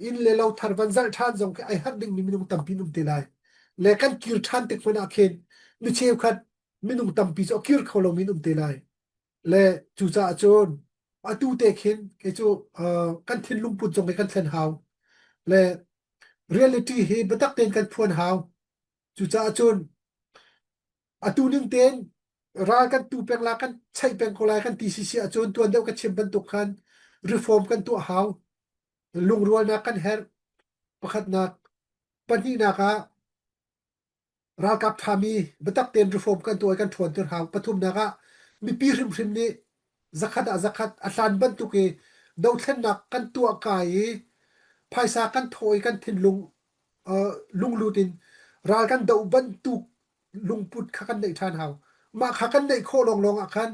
inn le lo thar van zalh ṭhan zong khi ai harh dingmi minung tampi an um te lai. Le kan kir ṭhan tik hmanh ah khin mi cheukhat minung tampi cu a kir kho lomi an um te lai. Le cucaah cun atu te khin kei cu uh, kan thinlung put zong hi kan thlen hau. Le reality hi biatak tein kan phuan hau. Cucaah cun Atu ning tein ral kan tu peng la kan cheih peng ko lai kan ti sisi ahcun tuan deuh ka chim bantuk khan reform kan tuah hau. Lungrualnak kan herh. Pakhatnak. Pahnihnak ah ralkap ṭhami biatak tein reform kan tuah i kan ṭhawnter hau. Pathumnak ah mipi hrimhrim nih zakhat ah zakhat a hlan bantuk i dothlennak kan tuah kai i phaisa kan thawh i kan thinlung uh, lunglut in ral kan doh bantuk lungput kha kan neih ṭhan hau. Mah kha kan neih khawh lawnglawng ah khan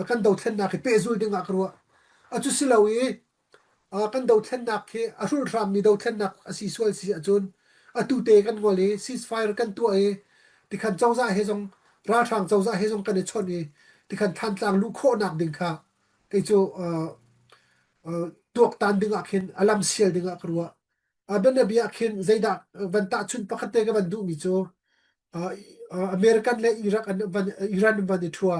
kan dothlennak hi pehzul ding ah ka ruah. A cu si lo i kan dothlennak hi a hrulhrammi dothlennak a si sual si ahcun atu te kan ngol i ceasefire kan tuah i tikhan cozah he zong ralhrang cozah he zong kan i chawnh i tikhan Thantlang luh khawhnak ding kha kei cu tuaktan ding ah khin a lam sial ding ah ka ruah. Bianabia ah khin zeidah van tahchunh pakhat te ka van duhmi cu American le Iraq an van Iran an van i ṭhua.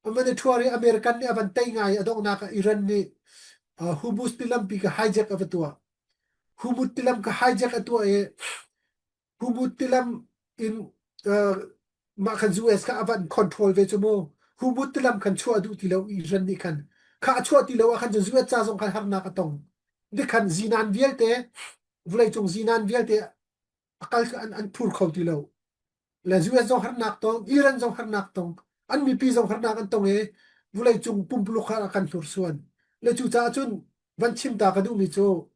An van i ṭhua i American nih a van tei ngai i a donghnak ah Iran nih Hormuz tilampi kha hijack a va tuah. Hormuz tilam kha hijack a tuah i Hormuz tilam in mah khan US kha a van control ve cu mu. Hormuz tilam khan chuah duh ti lo Iran nih khan. Kha a chuah ti lo ah khan cun US ca zong khan harnak a tong. Dikhan zinan vialte vawleicung zinan vialte a kal an, an phur kho ti lo. Le US zong harnak tong, Iran zong harnak tong, an mipi zong harnak an tong i vawleicung pumpuluk kha a kan hnursuan. Le cucaah cun van chim ta ka duhmi cu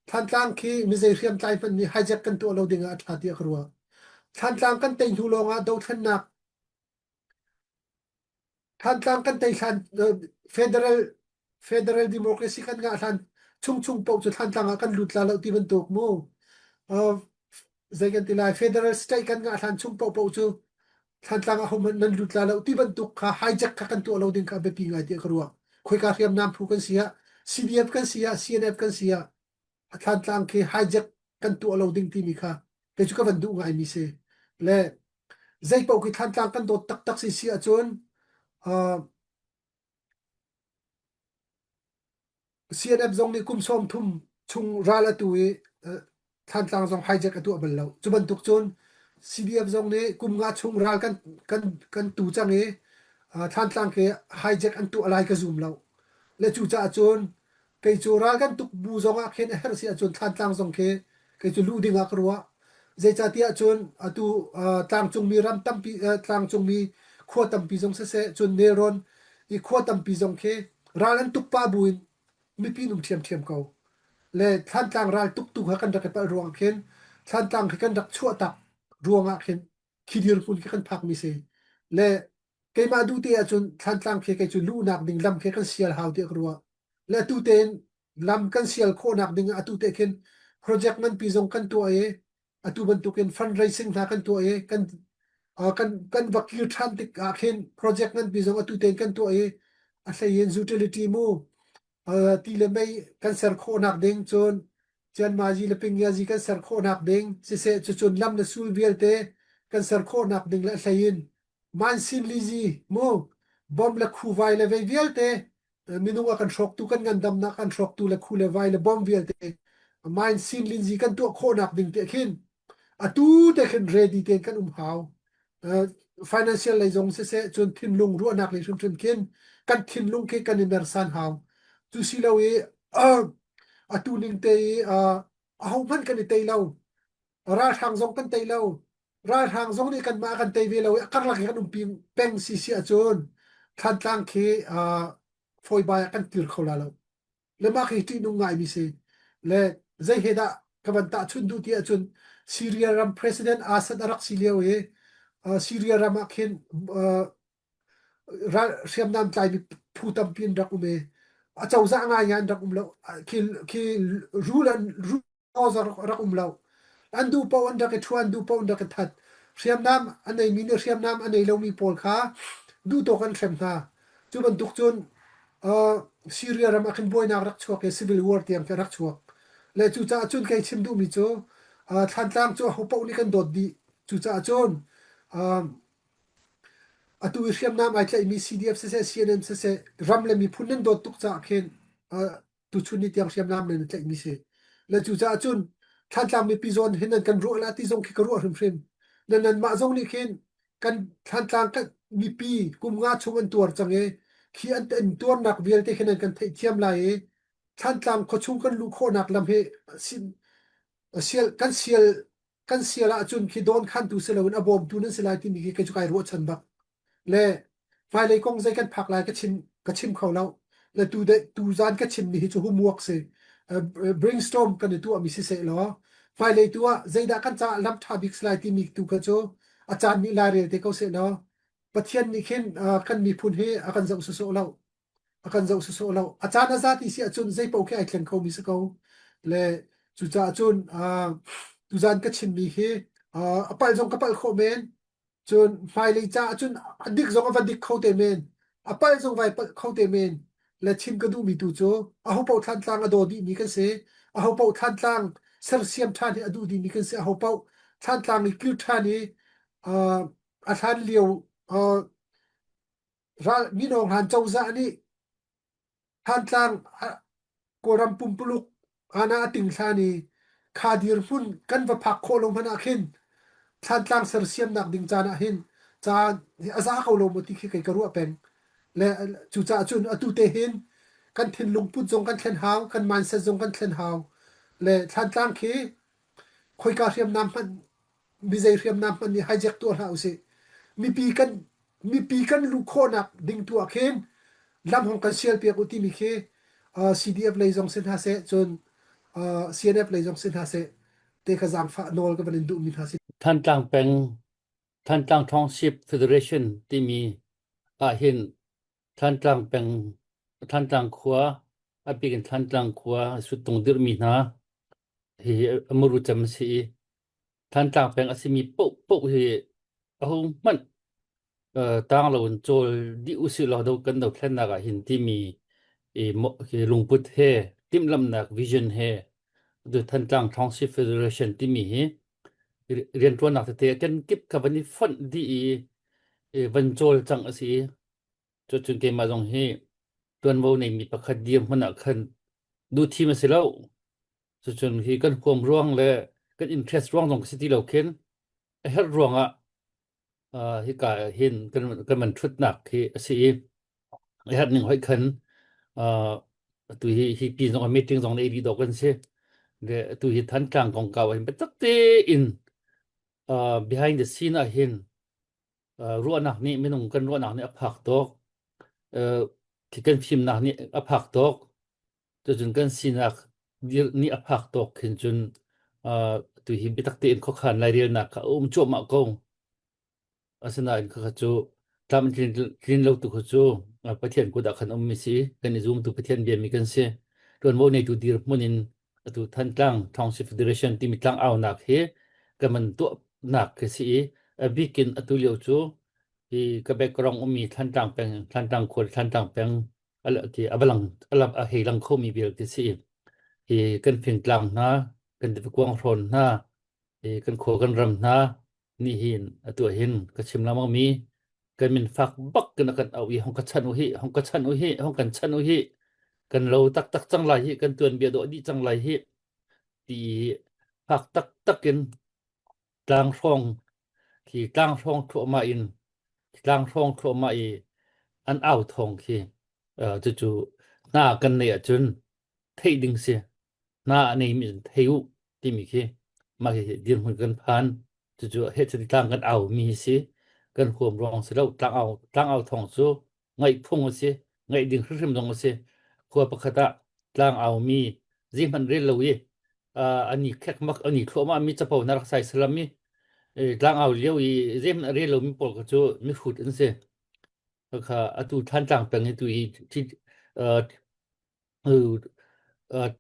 Thantlang khi mizei hriamtlai hmanh nih hijack kan tuah lo ding ah a ṭha tiah ka ruah. Thantlang kan tei hnu lawngah dothlennak Thantlang kan tei hlan federal federal democracy kan ngah hlan chung chung paoh cu Thantlang ah kan lut la lo ti bantuk mu. Uh, zei kan ti lai federal state kan ngah hlan chung paoh paoh cu Thantlang ah hohmanh nan lut la lo ti bantuk kha hijack kha kan tuah lo ding kha a biapi ngai tiah ka ruah. Khoika hriamnam phu kan si ah CDF kan si ah CNF kan si ah a Thantlang khi hijack kan tuah lo ding timi kha kei cu ka van duh ngaimi si. Le zei paoh khi Thantlang kan dawt taktak si si ahcun uh, CNF zong nih kum 30 chung ral a tu i Thantlang zong hijack a tuah bal lo. Cu bantuk cun CDF zong nih kum nga chung ral kan kan kan tu cang i Thantlang ke hijack an tuah lai ka zum lo. Le cucaah cun kei cu ral kan tuk bu zong ah khin a herh si ahcun Thantlang zong khi kei cu luh ding ah ka ruah. Zeicahtiah cun atu tlangcungmi ram tampi tlangcungmi khua tampi zong siseh cun nelrawn i khua tampi zong khi ral an tuk pah buin mipi nung ṭhiamṭhiam ko. Le Thlantlang ral tuk tu kha kan rak i palh ruang khin Thlantlang khi kan rak chuahtak ruangah khin khi dirhmun khi kan phakmi si. Le keimah duh te ahcun Thlantlang khi kei cu luhnak ding lam khi kan sial hau tiah ka ruah. Le atu tein lam kan sial khawhnak ding ah atu te khin project nganpi zong kan tuah i atu bantukin fundraising hna kan tuah i kan kan kan va kir ṭhan tik ah khin project nganpi zong atu tein kan tuah i a hlei in utility mu ti le mei kan ser khawhnak ding cun cianmazi le pingyazi kan ser khawhnak ding siseh cucun lam le sul vialte kan ser khawhnak ding le a hlei in mansin lizi mu bom le khuvai le vei vialte minung a kan hrawktu kan ngandamnak kan hrawktu le khu le vai le bom vialte mind sin linzi kan tuah khawhnak ding te khin atu te khin ready ten kan um hau financial lei zong siseh cun thinlung ruahnak lei hrimhrim khin kan thinlung khi kan i mersan hau cu si lo i atu ning te i aho hmanh kan i tei lo ralhrang zong kan tei lo ralhrang zong nih kanmah kan tei ve lo i a karlak i kan umpi peng si si ahcun Thlantlang khi fawibai ah kan kir kho la lo le mah khi ṭihnung ngaimi si le zei he dah ka van tahchunh duh ti ahcun Syria ram president Assad a rak si lio i Syria ram ah khin ral hriamnam tlaimi phu tampi an rak um i a cozah ngaingai an rak um lo khi khi rule an rak um lo. An duh paoh an rak i ṭhuan, duh paoh an rak i that. Hriamnam a neimi nih hriamnam a nei lomi pawl kha duhtawk an hrem hna. Cu bantuk cun uh, Syria ram ah khin buainak rak chuak i civil war tiang khi rak chuak. Le cucaah cun kei chim duhmi cu uh, Thlantlang cu aho paoh nih kan dawt dih. Cucaah cun uh, atu i hriamnam ai tlaihmi CDF siseh CNM siseh ram le miphun nan dawt tuk caah khin uh, tuchun ni tiang hriamnam nan tlaihmi si. Le cucaah cun Thlantlang mipi zawn hin nan kan ruah la ti zong khi ka ruah hrimhrim. Nan nanmah zong nih khin kan Thlantlang kan mipi kum nga chung an tuar cang i khi an an tuarnak vialte khi nan kan theihthiam lai i Thlantlang khuachung kan luh khawhnak lam hi sial kan sial kan sial ahcun khi dawn khantu si loin a bawmtu nan si lai timi khi kei cu kai ruahchan bak. Le hmailei kong zei kan phak lai ka chim ka chim kho lo. Le tu de tu zan ka chimmi hi cu homework si. Uh, brainstorm kan i tuahmi si seh law hmailei tu ah zeidah kan caah lam ṭha bik si lai timi tu kha cu a caan nih lai rel te ko seh law. Pathian nih khin kan miphun hi a kan zoh sawsawh lo. A kan zoh sawsawh lo. A caan a za ti si ahcun zei paoh khi ai thleng khomi si ko. Le cucaah cun tuzaan ka chimmi hi a palh zong ka palh khawh men. Cun hmailei caah cun a dik zong a va dik kho te men. A palh zong vai palh kho te men. Le chim ka duhmi tu cu ahopaoh Thlantlang a daw dihmi kan si. Ahopaoh Thlantlang sersiam ṭhan hi a duh dihmi kan si. Ahopaoh Thlantlang i kir ṭhan i a hlan lio ral mino hlan cozah nih Thantlang Kawlram pumpuluk ana a ting hlan i kha dirhmun kan va phak khawh lo hmanh ah khin Thlantlang sersiamnak ding caan ah hin caan a za ko lo maw ti khi kei ka ruah peng. Le cucaah cun atu te hin kan thinlung put zong kan thlen hau, kan mindset zong kan thlen hau. Le Thlantlang khi khoika hriamnam hmanh mizei hriamnam hmanh nih hijack tuah hlah usih. Mipi kan mipi kan luh khawhnak ding tu ah khin lam hong kan sial piak u timi khi uh, CDF lei zong si hna seh cun uh, CNF lei zong si hna seh te kha zaangfah nawl ka van in duhmi hna si. Thantlang peng Thantlang Township Federation timi ah hin Thantlang peng Thantlang khua a bik in Thantlang khua suttung dirhmi hna hi a muru cem a si i Thantlang peng a simi paohpaoh hi ahohmanh tang loin cawl dih usih law do kan dothlennak ah hin timi i hi lungput he timhlamhnak vision he tu Thantlang Township Federation timi hi rianṭuannak tete kenkip kha van i fonh dih i van cawlcangh a si i cucun keimah zong hi ṭuanvo neimi pakhat dirhmun ah khan duhthim a si lo. Cucun hi kan huam ruang le kan interest ruang zong si ti lo khin a herh ruangah uh, hika hin kan kan man ṭhutnak hi a si i a herh ning hoih khan uh, atu hi hi pi zong meeting zong nei dih dawh kan si. Le atu hi Thantlang kongkau ah hin biatak tein uh, behind the scene ah hin uh, ruahnak nih minung kan ruahnak nih a phak tawk uh, kan fimnak nih a phak tawk cucun kan sinak nih a phak tawk khin cun uh, tu hi biatak tein khuakhan lairelnak kha a um cuahmah ko. Asinain khakha cu tlam tlin, tlin lo tu kha cu Pathian kut ah khan ummi si kan i zumtu Pathian biami kan si. Tuanvo neitu dirhmun in atu Thantlang Township Federation timi tlang aunak hi kan man tuahnak khi si i a bikin atu lio cu hi ka background ummi Thantlang peng Thantlang khua Thantlang peng a va lang a hei lang khomi vialte si hi kan fingtlang hna kan kuang hrawn hna hi kan khua kan ram hna nih hin atu hin ka chim lengmang mi kan min fak bak kan kan au i hong ka chan u hi hong ka chan u hi hong kan chan u hi kan lo taktak cang lai hi kan tuan bia dawh dih cang lai hi ti fak taktak in tlang hrawng khi tlang hrawng thluahmah in tlang hrawng thluahmah i an au thawng khi cucu hna kan neih ahcun theih ding si hna a neimi cun thei u timi khi mah hi dirhmun kan phan cucu heh cuti tlang kan au mi hi si kan huam ruang si lo tlang au tlang au thawng cu ngaih phung a si ngaih ding hrimhrim zong a si khua pakhat ah tlang au mi zeihmanh rel lo i ani khekmak ani thluahmah mi capo na rak sai salam i tlang au lio i zeihmanh rel lo mi pawl kha cu mihrut an si kha atu Thantlang peng hi tu hi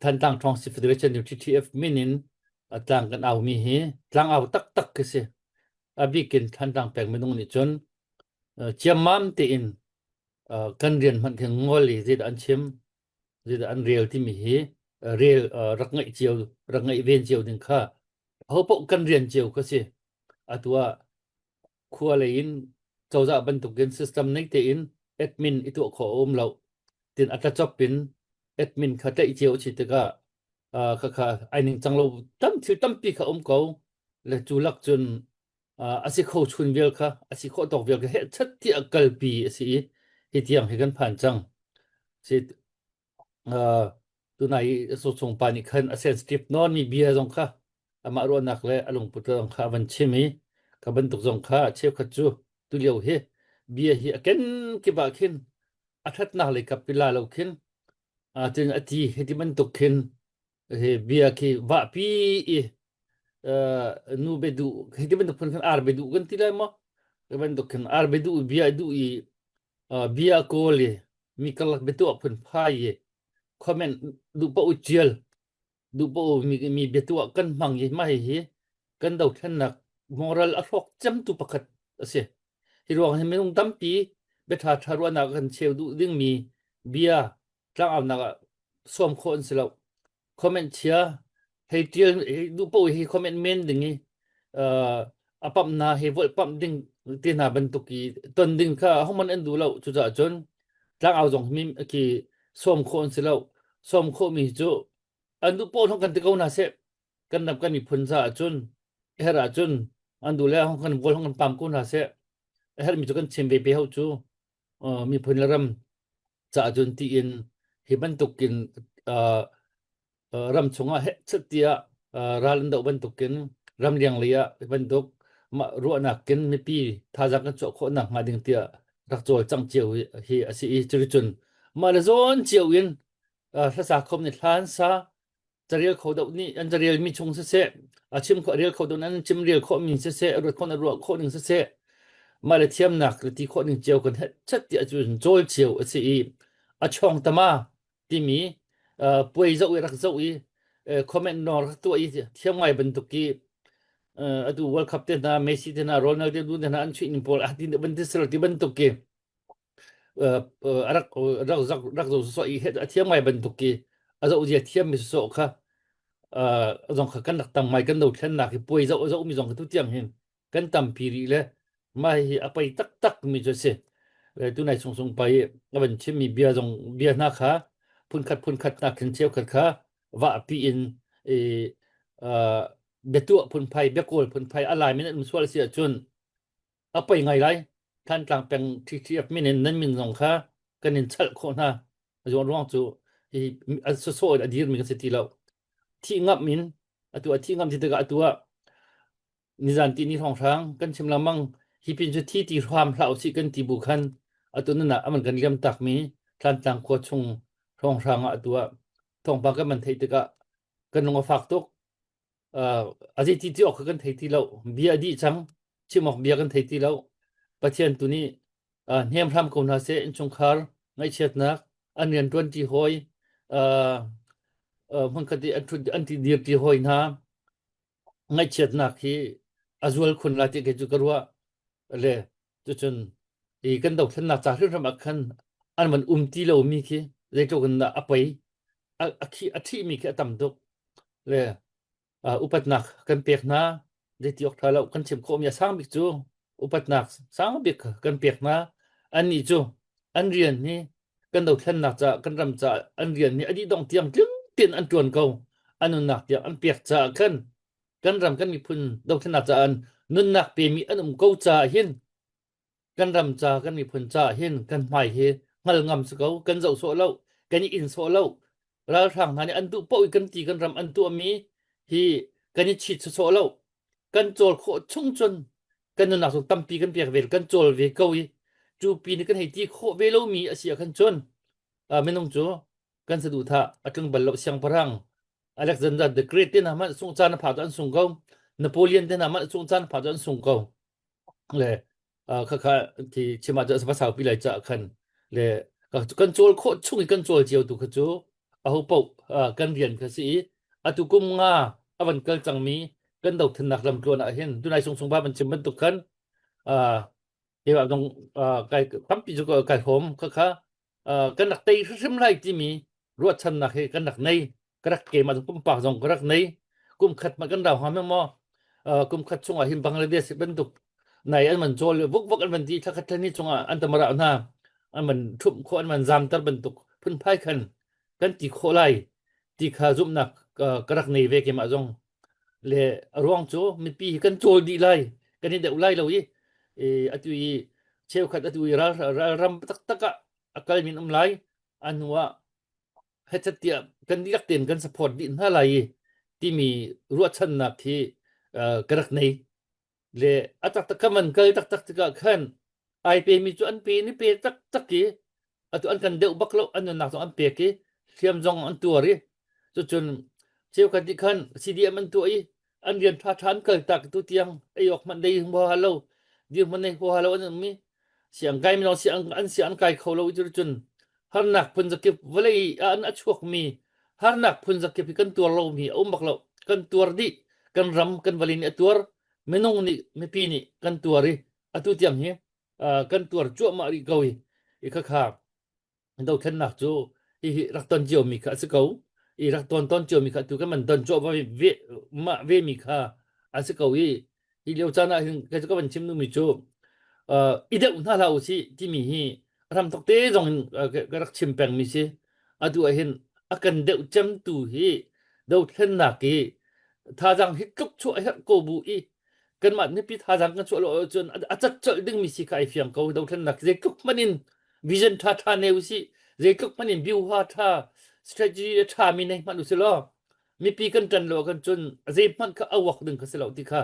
Thantlang Township Federation TTF min in tlang kan au mi hi tlang au taktak khi si a bikin Thantlang peng minung nih cun ciammam tein kan rian hmanh khi ngol i zeidah an chim zeidah an rel timi hi rel rak ngaih cio rak ngaih ven cio ding kha ho paoh kan rian cio kha si atu ah khua lei in cozah bantukin system nei tein admin i tuah khawh a um lo tin a tlachop in admin kha tlaih cio a si tikah kha kha ai ning cang lo tam thil tampi kha um ko le cu lak cun a si kho chun vial kha a si khawh tawk vial kha heh chat tiah kalpi a si i hi tiang hi kan phan cang si tunai sawchung pa nih khan a sensitive nawn mi bia zong kha amah ruahnak le a lungput zong kha a van chim i ka bantuk zong kha cheukhat cu tulio hi bia hi a ken kip ah khin a thatnak lei kap pila lo khin cun a ti hiti bantuk khin hi bia khi vahpi i nu be duh hiti bantuk phun khan ar be duh kan ti lai maw? Bantuk khin arbi duh bia duh i bia kawl i mi karlak biatuah phunphai i comment duh paoh ṭial duh paoh mi, mi biatuah kan hmang i mah hihi kan dothlennak moral a hrawk cemtu pakhat a si. Hi ruang hi minung tampi biaṭha ṭha ruahnak kan cheu duh dingmi bia tlangaunak ah sawm khawh an si lo. Comment chia hei ṭial hei duh paoh hi comment men ding i uh, a pamh hna hei volh pamh ding te hna bantuk i ton ding kha ahohmanh an duh lo. Cucaah cun tlangau zong hi khi sawm khawh an si lo. Sawm khawhmi cu an duh paoh hong kan ti ko hna seh. Kan ram kan miphun caah cun her ahcun an duh le hong kan vual hong kan pam ko hna seh. A herhmi cu kan chim ve pe hau cu uh, miphun le ram caah cun tiin hi bantukin uh, ram chungah hehchet tiah ral an doh bantukin ramleng lei ah bantuk mah ruahnak kin mipi thazaang kan chuah khawh nak hnga ding tiah rak cawlcang cio hi a si i cuticun mah le zawn cio in hlasa khom nih hlan sa carel kho doh nih an carel mi chung siseh a chim kho rel kho doh an chim rel khawh mi siseh ruat khawh na ruah khawh ning siseh mah le thiamnak le ti khawh ning cio kan chat tiah cun cawl cio a si i a chong tama timi puai zoh i rak zoh i comment no rak tuah i thiam ngai bantuk i atu World Cup te hna Messi te hna Ronaldo te hna an chuih ning pawl ah ti ban ti bantuk ki rak rak rak rak zo so i a thiam ngai bantuk ki a zoh zia thiam mi so kha zong kha kan rak tam ngai kan do thlen nak hi puai zoh zoh mi zong kha tu tiang hin kan tampi rih le mah hi a pei taktak mi cu a si. Tunai sung sung pa i a van chimmi bia zong bia hna kha phunkhat phunkhat nak khin cheukhat kha vahpi in i uh, biatuah phunphai biakawl phunphai a lai min an um sual si ahcun a pei ngai lai. Thantlang peng TTF min in nan min zong kha kan in chalh khawh hna. A ruang cu hi a sawsawh in a dirmi kan si ti lo. Thih ngam in atu a thih ngam ti tikah atu ah Nizan tihni hrawnghrang kan chim lengmang hi pin cu thi ti hram hlah usih kan ti bu khan atu nan ah aman kan liam takmi Thlantlang khua chung hrawnghrang ah atu ah thawngpang kan man theih tikah kan lung a fak tuk. Uh, a zei ti ti awk kha kan thei ti lo. Bia a dih cang. Chim awk bia kan thei ti lo. Pathian tu nih uh, hnem hram ko hna seh innchungkhar ngaihchiatnak an rian ṭuan ṭi hawi uh, uh, hmunkhat i an ṭhut an ti dir ṭi hawi hna ngaihchiatnak hi a zual khun lai ti kei cu ka ruah le cucun i kan dothlennak ca hrimhrim ah khan an van um ti lomi khi zeitluk in dah a poi a, a, khi, a thihmi khi a tam tuk le uh, upatnak kan pek hna zeiti awk ṭha lo kan chim khawhmi a sang bik cu upatnak sang bik kan pek hna annih cu an rian hi kan dothlennak ca kan ram ca an rian hi a dih dong tiang tling tein an ṭuan ko an nunnak tiang an pek caah khan kan ram kan miphun dothlennak caah an nunnak pemi an um ko caah hin kan ram ca kan miphun caah hin kan hmai hi hngal ngam si ko kan zoh sawh lo kan i in sawh lo ralhrang hna nih an duh paoh i kan ti kan ram an tuahmi hi kan i chit sawh lo kan cawl khawh chung cun kan nunnak zong tampi kan pek ve kan cawl ve ko i cu pi nih kan hei ti khawh ve lomi a si ah khan cun minung cu kan saduhthah a tling bal lo siangpahrang Alexander the Great te hna hmanh sung caan a pha cu an sung ko Napoleon te hna hmanh sung caan a pha cu an sung ko le khakha ti chim ah cun va saupi lai ca khan le kan cawl khawh chung i kan cawl cio tu kha cu aho paoh kan rian kha si i atu kum nga a van kal cangmi kan dothlennak lamtluan ah hin tunai sung sung ba van chim bantuk khan keimah zong kai tampi cu kai hom khakha kan rak tei hrimhrim lai timi ruahchannak hi kan rak nei ka rak keimah zong pumpak zong ka rak nei kum khat ma kan rau hnga maw kum khat chungah hin Bangladesh bantuk nai an man cawl vuk vuk an van ti thla khat thla ni chungah an tamara hna an man thumh khawh an man zamter bantuk phunphai khan kan ti khawh lai ti kha zumhnak ka rak nei ve keimah zong le a ruang cu mipi hi kan cawl dih lai kan i deuh lai lo i atu i cheukhat atu i ral ram taktak ah a kal min um lai a hnu ah hechet tiah kan dihlak tein kan support dih hna lai i timi ruahchannak hi ka rak nei le a taktak ka man kal taktak tikah khan ai pe mi cu an pe ni pe taktak i atu an kan deuh bak lo an nunnak zong an pek i hliam zong an tuar i cucun cheukhat nih khan CDM an tuah i an rian ṭha ṭha an kal tak tu tiang ei awk hmanh dei hua lo. Dirhmun nei huaha lo an um i siang kai mi lawng siang an siang an kai kho lo i cun harnak phun zakip vawlei ah an a chuakmi harnak phun zakip hi kan tuar lomi a um bak lo. Kan tuar dih. Kan ram kan vawlei nih a tuar. Minung nih mipi nih kan tuar i atu tiang hi kan tuar cuahmah rih ko i i khakha dothlennak cu hihi rak ton ciomi kha a si ko i rak ton ton ciomi kha tu kan man don cuahmah ve mah ve mi kha a si ko i hi lio caan ah hin kei cu ka van chim duhmi cu i deuh hna hlah usih timi hi ram thok te zong in ka rak chim pengmi si. Atu ah hin a kan deuh cemtu hi dothlennak i thazaang hi tluk chuah a herh ko bu i kanmah mipi thazaang kan chuah lo ahcun a cat colh dingmi si kha ai fiang ko. Dothlennak zeitluk hmanh in vision ṭha ṭha nei usih, zeitluk hmanh in biuha ṭha strategy a ṭhami nei hmanh usih law mipi kan ṭan lo ahcun cun zeihmanh kha a uak ding kha si lo ti kha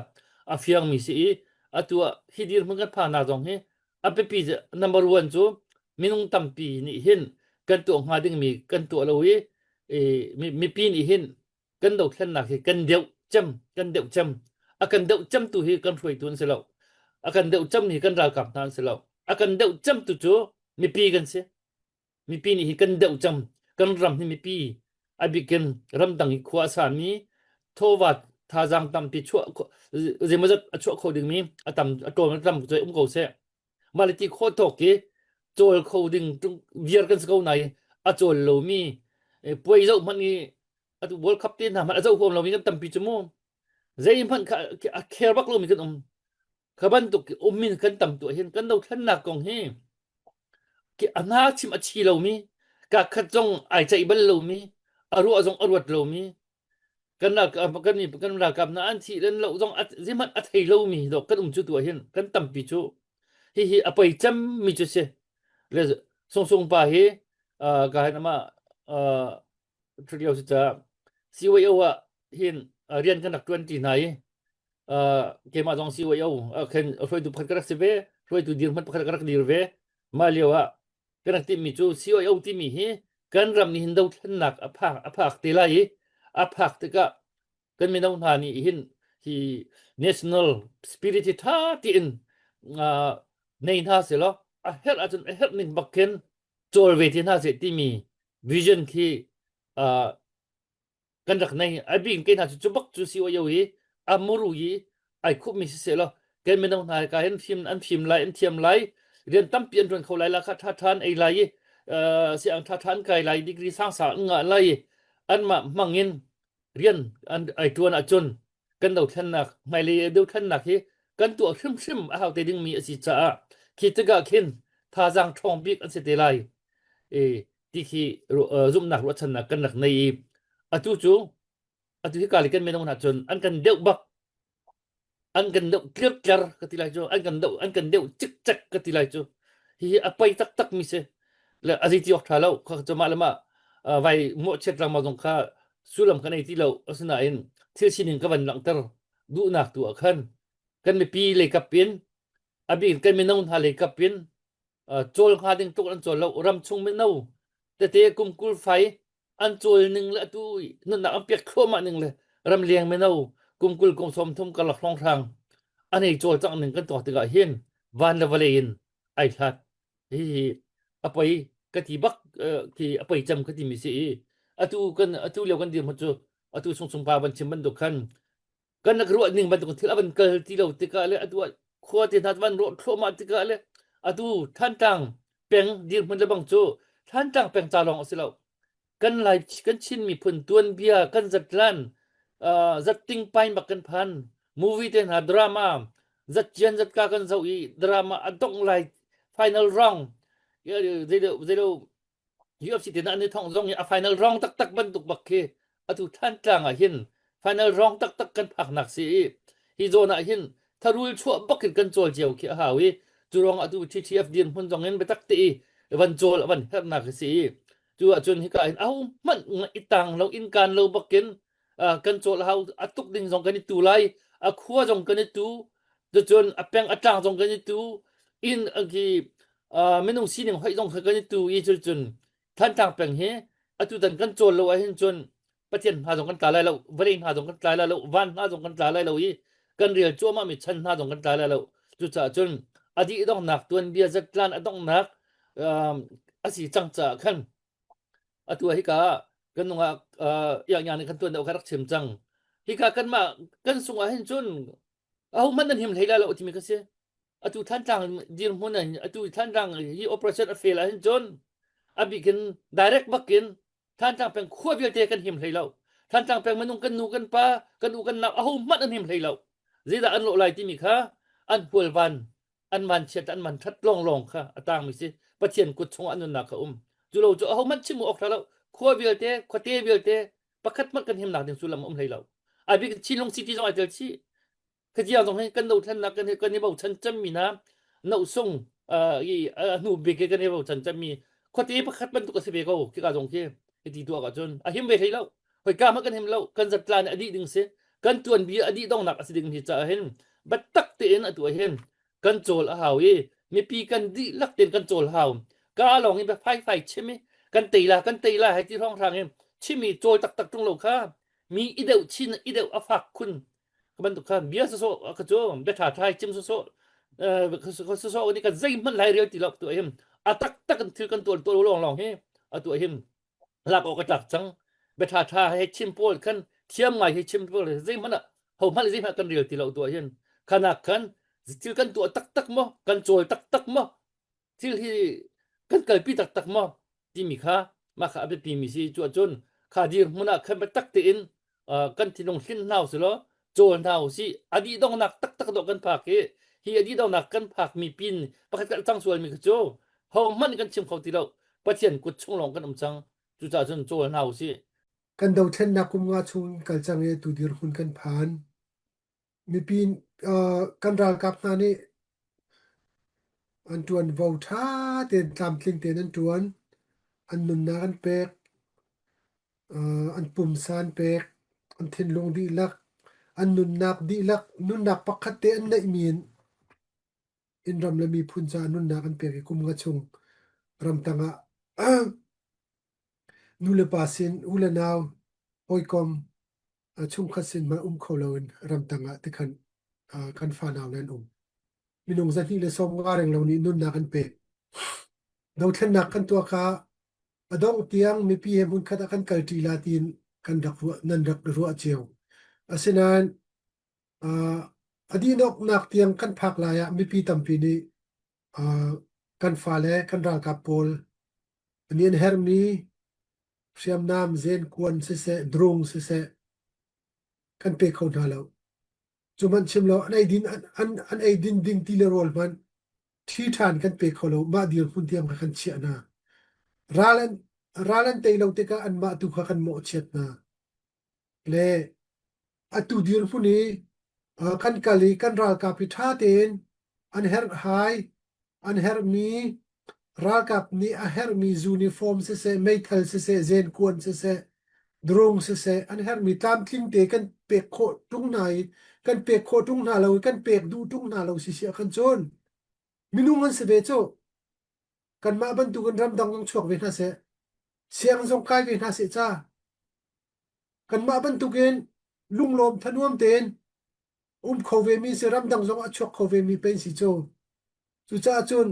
a fiangmi si i atu ah hi dirhmun kan phaknak zong hi a biapi number one cu minung tampi nih hin kan tuah hnga dingmi kan tuah lo i mipi nih hin kan dothlennak hi kan deuh cem kan deuh cem. A kan deuh cem tu hi kan hruaitu an si lo. A kan deuh cem hi kan ralkap hna an si lo. A kan deuh cem tu cu mipi kan si. Mipi nih hi kan deuh cem. Kan ram hi mipi a bikin ramdang i khua a sami thawva thazaang tampi chuah zeimawzat a chuah kho dingmi a tam a tlawm a tam um ko seh. Mah le ti khawh tawk i cawl kho ding viar kan si ko nai a cawl lomi puai zoh hmanh i atu World Cup te hna hmanh a zoh huam lomi kan tampi cu mu. Zeihmanh kha a care bak lomi kan um. Kha bantuk ummin kan tam tuah hin kan dothlennak kong hi a hna chim a chi lomi ka khat zong ai ceih bal lomi a ruah zong a ruat lomi kan ralkap kan kan ralkap hna an thih len lo zong zeihmanh a thei lomi dawh kan um cu tuah hin kan tampi cu hihi a poi cem mi cu si. Le Sung Sung pa hi ka hin ama lio si ca CYO ah hin rian kan rak ṭuan ṭi hna i keimah zong CYO khin hruaitu pakhat ka rak si ve, hruaitu dirhmun pakhat ka rak dir ve. Mah lio ah kan rak timhmi cu CYO timi hi kan ram nih hin dothlennak a phak a phak te lai i a phak tikah kan mino hna nih hin hi national spirit hi ṭha tiin nei hna selaw a herh ahcun a herh ning bak khin cawl ve te hna seh timi vision khi uh, kan rak nei. A bik ke hna cu cu bak cu si o hi a muru i ai khup mi si se lo kan mino hna ka hin fim an fim lai, an thiam lai, rian tampi an tuan kho lai la kha tha than ei lai i si ang tha than kai lai, degree sang sang an ngah lai, an mah hmangin rian an ai tuan ahcun kan dothlennak hmailei dothlennak hi kan tuah hrimhrim a hau te dingmi a si caah khi tikah khin thazaang ṭhawng bik an si te lai e ti khi zumhnak ruahchannak kan rak nei i atu cu atu hi kali kan minung hna cun an kan deuh bak, an kan deuh tlirtler ka ti lai cu, an kan deuh an kan deuh cikcek ka ti lai cu. Hihi a poi taktak mi si le a zei ti awk ṭha lo. Kha cu mah le mah vai mawhchiat lengmang zong kha sullam ka nei ti lo. Asinain thil sining ka van langhter duhnak tu ah khan kan mipi lei kap in, a bik in kan mino hna lei kap in cawl hnga ding tluk an cawl lo. Ram chung mino tete kum 20 fai an cawl ning le atu nunnak an pek thluahmah ning le ramleng mino kum 20 kum 30 karlak hrawnghrang an ei cawlcangh ning kan tuak tikah hin van le vawlei in ai hlat. Hihi a poi ka ti bak khi a poi cem ka ti mi si i atu kan atu lio kan dirhmun cu atu Sung Sung pa van chim bantuk khan kan rak ruah ning bantuk thil a van kal ti lo tikah le atu ah khua te hna van rawh thluahmah tikah le atu Thantlang peng dirhmun le bang cu Thantlang peng ca lawng a si lo. Kan lai kan Chin miphun tuanbia kan zatlan uh, zatting pain bak kan phan. Movie te hna drama zatcian zatka kan zoh i drama a dongh lai final round zeido zeido UFC te na an i thong zong hi a final round taktak bantuk bak khi atu Thantlang ah hin final round taktak kan phaknak si i hi zawn ah hin tharul chuah bak in kan cawl cio khi a hau i cu ruang atu TTF dirhmun zong in biatak te i van cawl van herhnak hi si i cu ahcun hika hin aho hmanh i tang lo in kan lo bakin kan cawl hau. A tuk ding zong kan i tu lai, a khua zong kan i tu, cun a peng a tlang zong kan i tu in khi minung sining hoih zong kha kan i tu i cun Thantlang peng hi atu tan kan cawl lo ahhin cun Pathian hna zong kan tla lai lo, vawlei hna zong kan tla lai lo, van hna zong kan tla lai lo i kan rel cuahmah mi chan hna zong kan tla lai lo. Cucaah cun a dih donghnak tuanbia zatlan a donghnak um, a si cang caah khan atu ah hika kan nungak uh, iangyan nih kan tuan deuh kha rak chim cang. Hika kanmah kan sungah hin cun ahohmanh nan him hlei lai lo timi kha si. Atu Thantlang dirhmun ah atu Thantlang hi operation a fail ahhin cun a bikin direct bakin Thantlang peng khua vialte kan him hlei lo. Thantlang peng minung kan nu kan pa kan u kan nau ahohmanh an him hlei lo. Zeidah an lawh lai timi kha an hualvan an van chiat an man that lawnglawng kha a tangmi si Pathian kut chungah an nunnak kha um. Cu lo cu ahohmanh chim awk hlah lo. Khua vialte khuate vialte pakhat hmanh kan himnak ding sullam a um hlei lo. A bik Chinlung City zong ai tel chih. Khajiang zong hi kan dothlennak kan kan i bochan cemmi hna nosung i a hnu bik i kan i bochan cemmi khuate pakhat bantuk a si ve ko khika zong khi hiti tuah ahcun a him ve hlei lo hoi ka hmanh kan him lo kan zatla nih a dih ding si kan tuanbia a dih donghnak a si ding hi caah hin biatak tein atu ah hin kan cawl a hau i mipi kan dihlak tein kan cawl hau ka lawng in biafaifai chim i kan tei la kan tei la hei ti hrawnghrang in chim i cawl taktak ṭung lo kha mi i deuh chin i deuh a fak khun ka bantuk kha bia sawsawh ka cu bia ṭha ṭha chim sawsawh sawsawh nih kan zeihmanh lai rel ti lo tu him a taktak in thil kan tuan tuan lawng lawng hi atu him lak awk a tlak cang bia ṭha ṭha he chim pawl khan thiam ngai he chim pawl zeihmanh ah ho hmanh zeihmanh kan rel ti lo tu hin khanak khan thil kan tuah taktak maw kan cawl taktak maw thil hi kan kalpi taktak maw timi kha mah kha a biapimi si cu ahcun kha dirhmun ah khan biatak tein kan thinlung hlin hna usih law cawl hna usih a dih donghnak taktak dawh kan phak hi hi a dih donghnak kan phakmi pin pakhat kan cang sualmi kha cu hohmanh kan chim kho ti lo Pathian kut chung lawng kan um cang cucaah cun cawl hna usih Kan dothlennak kum nga chung kal cang i tu dirhmun kan phan. Mipi kan ralkap hna nih an ṭuanvo ṭha tein tlamtling tein an ṭuan. An nunnak an pek, an pumsa an pek, an thinlung dihlak, an nunnak dihlak, nunnak pakhat te an neihmi in innram le miphun caah nunnak an pek i kum nga chung ramtang ah nulepa sin, u le nau, hawikom, chungkhat sin hmanh um kho loin ramtang ah tikhan kan fanau le an um. Minung 250 renglo nih nunnak an pek. Dothlennak kan tuah kha a dongh tiang mipi he hmunkhat ah kan kalṭi la tiin kan rak ruah, nan rak ruah cio. Asinain a dihnoknak tiang kan phak lai ah mipi tampi nih kan fale kan ralkap pawl an in herhmi hriamnam zenkuan siseh drung siseh kan pe kho hna lo cu hmanh chim lo an eidin an, an eidin ding ti le rawl hmanh ṭhi ṭhan kan pe kho lo mah dirhmun tiang kha kan chiah hna ral an ral an tei lo tikah anmah tu kha kan mawhchiat hna le atu dirhmun i kan kal i kan ralkap hi ṭha tein an herhhai an herhmi ralkap nih a herhmi uniform siseh meithal siseh zenkuan siseh drone siseh an herhmi tlamtling te kan pek khawh ṭung hna i kan pek khawh ṭung hna lo i kan pek duh ṭung hna lo si si ah khan cun minung an si ve cu kanmah bantukin ramdang zong chuak ve hna seh siang zong kai ve hna seh ca Kanmah bantukin lunglawm thanuam tein um kho vemi si ramdang zong a chuak kho vemi pen si cu. Cucaah cun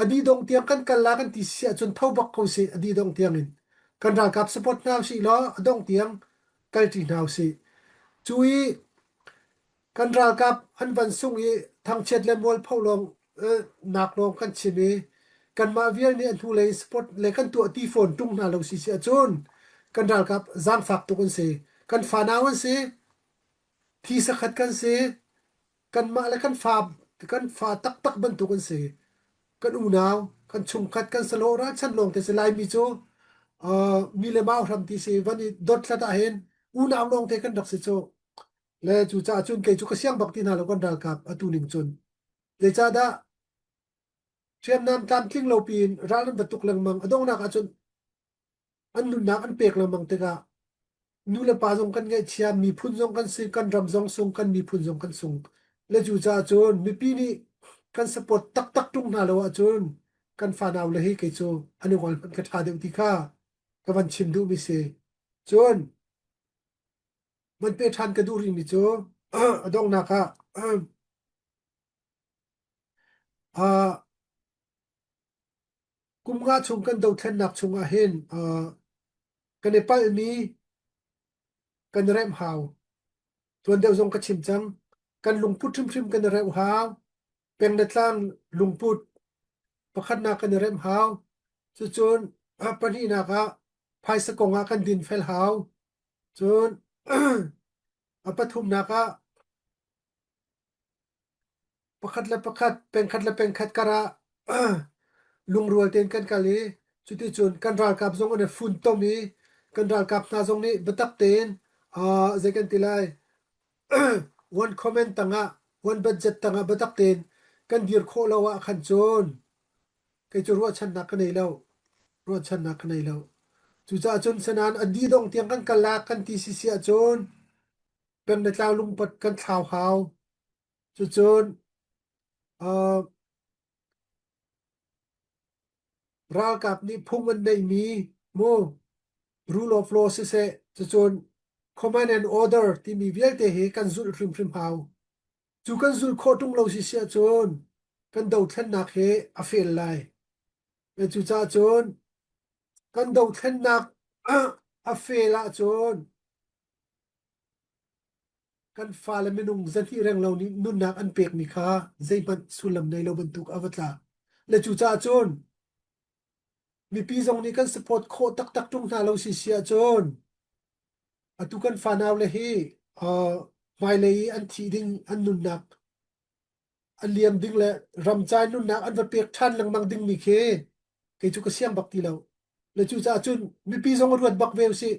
a dih tiang kan kal la kan ti si ahcun tho bak ko sih a dih dong tiang in. Kan ralkap support hna usih law a dongh tiang kalṭi hna usih. Cu i Kan ralkap an van sungh i thangchiat le mualpho lawng nak lawng kan chim i kanmah vial nih a hnulei sport le kan tuah ti fawn ṭung hna lo si si ahcun kan ralkap zaangfak tuk an si. Kan fanau an si. Thi sakhat kan si. Kanmah le kan fa kan fa taktak bantuk an si. Kan unau, kan chungkhat, kan salo ralchan lawng te si Laimi cu uh, mi le mau hram ti si van i dothlat ahhin unau lawng te kan rak si cu. Le cucaah cun kei cu ka siang bak ti hna lo kan ralkap atu ning cun. Zeicahdah hriamnam tlamtling lo piin ral an va tuk lengmang a donghnak ahcun an nunnak an pek lengmang tikah nu le pa zong kan ngaihchia miphun zong kan si kan ram zong sung kan miphun zong kan sung le cucaah cun mipi nih kan support taktak ṭung hna lo ahcun kan fanau le hi kei cu an i ngol hmanh ka ṭha deuh ti kha ka van chim duhmi si cun Van pe ṭhan ka duh rihmi cu a donghnak ah. Uh, kum nga chung kan dothlennak chungah hin uh, kan i palhmi kan i remh hau. Tuan deuh zong ka chim cang. Kan lungput hrimhrim kan i remh hau. Peng le tlang lungput pakhatnak kan i remh hau. Cucun pahnihnak ah phaisa kong ah kan dinfel hau. Cun a pathumnak ah pakhat le pakhat pengkhat le pengkhat kar ah lungrual tein kan kal i cuticun kan ralkap zong an i funtom i kan ralkap hna zong nih biatak tein uh, zei kan ti lai one comment tangah one budget tangah biatak tein kan dir khawh lo ah khan cun kei cu ruahchannak ka nei lo ruahchannak ka nei lo cucaah cun senan a di dong tiang kan kal la kan ti si si ahcun peng le tlau lungput kan thlau hau Cucun uh, ralkap nih phung an neihmi mu rule of law siseh cucun command and order timi vialte hi kan zulh hrimhrim hau. Cu kan zulh khawh ṭung lo si si ahcun kan dothlennak hi a fail lai. Cucaah cun kan dothlennak a fail ahcun Kan fale minung zahnih renglo nih nunnak an pekmi kha zeihmanh sullam nei lo bantuk a va tla. Le cucaah cun mipi zong nih kan support khawh taktak ṭung hna lo si si ahcun atu kan fanau le hi uh, hmailei i an thih ding an nunnak a liam ding le ramcai nunnak an va pek ṭhan lengmang dingmi khi kei cu ka siang bak ti lo. Le cucaah cun mipi zong ruat bak ve usih.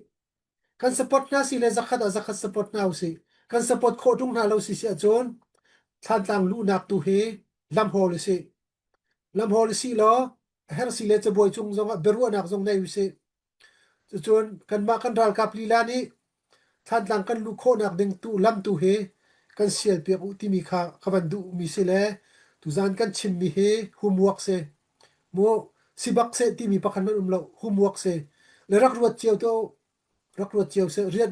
Kan support hna si le zakhat ah zakhat support hna usih. Kan support khawh ṭung hna lo si si ahcun Thlantlang luhnak tu hi lam hawl usih. Lam hawl usih law a herh si le cabuai cung zongah biaruahnak zong nei usih. Cucun kanmah kan ralkap lila nih Thlantlang kan luh khawhnak ding tu lam tu hi kan sial piak u timi kha ka van duhmi si le tuzan kan chimmi hi homework si. Mu si bak seh timi pakhat hmanh um lo homework si. Le rak ruat cio to rak ruat cio seh riat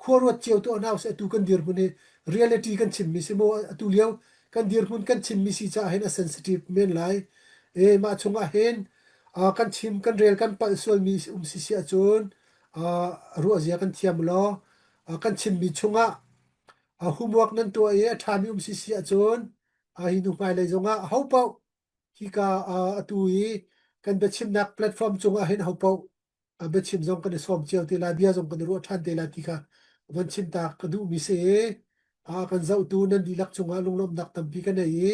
khua ruat cio tu hna usih atu kan dirhmun hi reality kan chimmi si mu atu lio kan dirhmun kan chimmi si caah hin a sensitive men lai e mah chungah hin kan chim kan rel kan palh sualmi um si si ahcun ruah zia kan thiam law kan chimmi chungah homework nan tuah i a ṭhami um si si ahcun hi hnu hmailei zongah ho paoh hika atu i kan biachimnak platform cungah hin ho paoh biachim zong kan i sawm cio te lai bia zong kan i ruah ṭhan te lai ti kha van chim ta ka duhmi si i kan zohtu nan dihlak cungah lunglawmhnak tampi ka nei i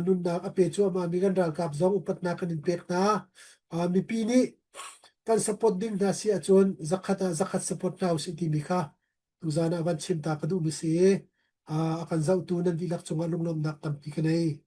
nunnak a pe cuahmah mi kan ralkap zong upatnak kan in pek hna mipi nih kan support ding hna si ahcun zakhat ah zakhat support hna usih timi kha tuzan ah van chim ta ka duhmi si i a kan zohtu nan dihlak cungah lunglawmhnak tampi ka nei.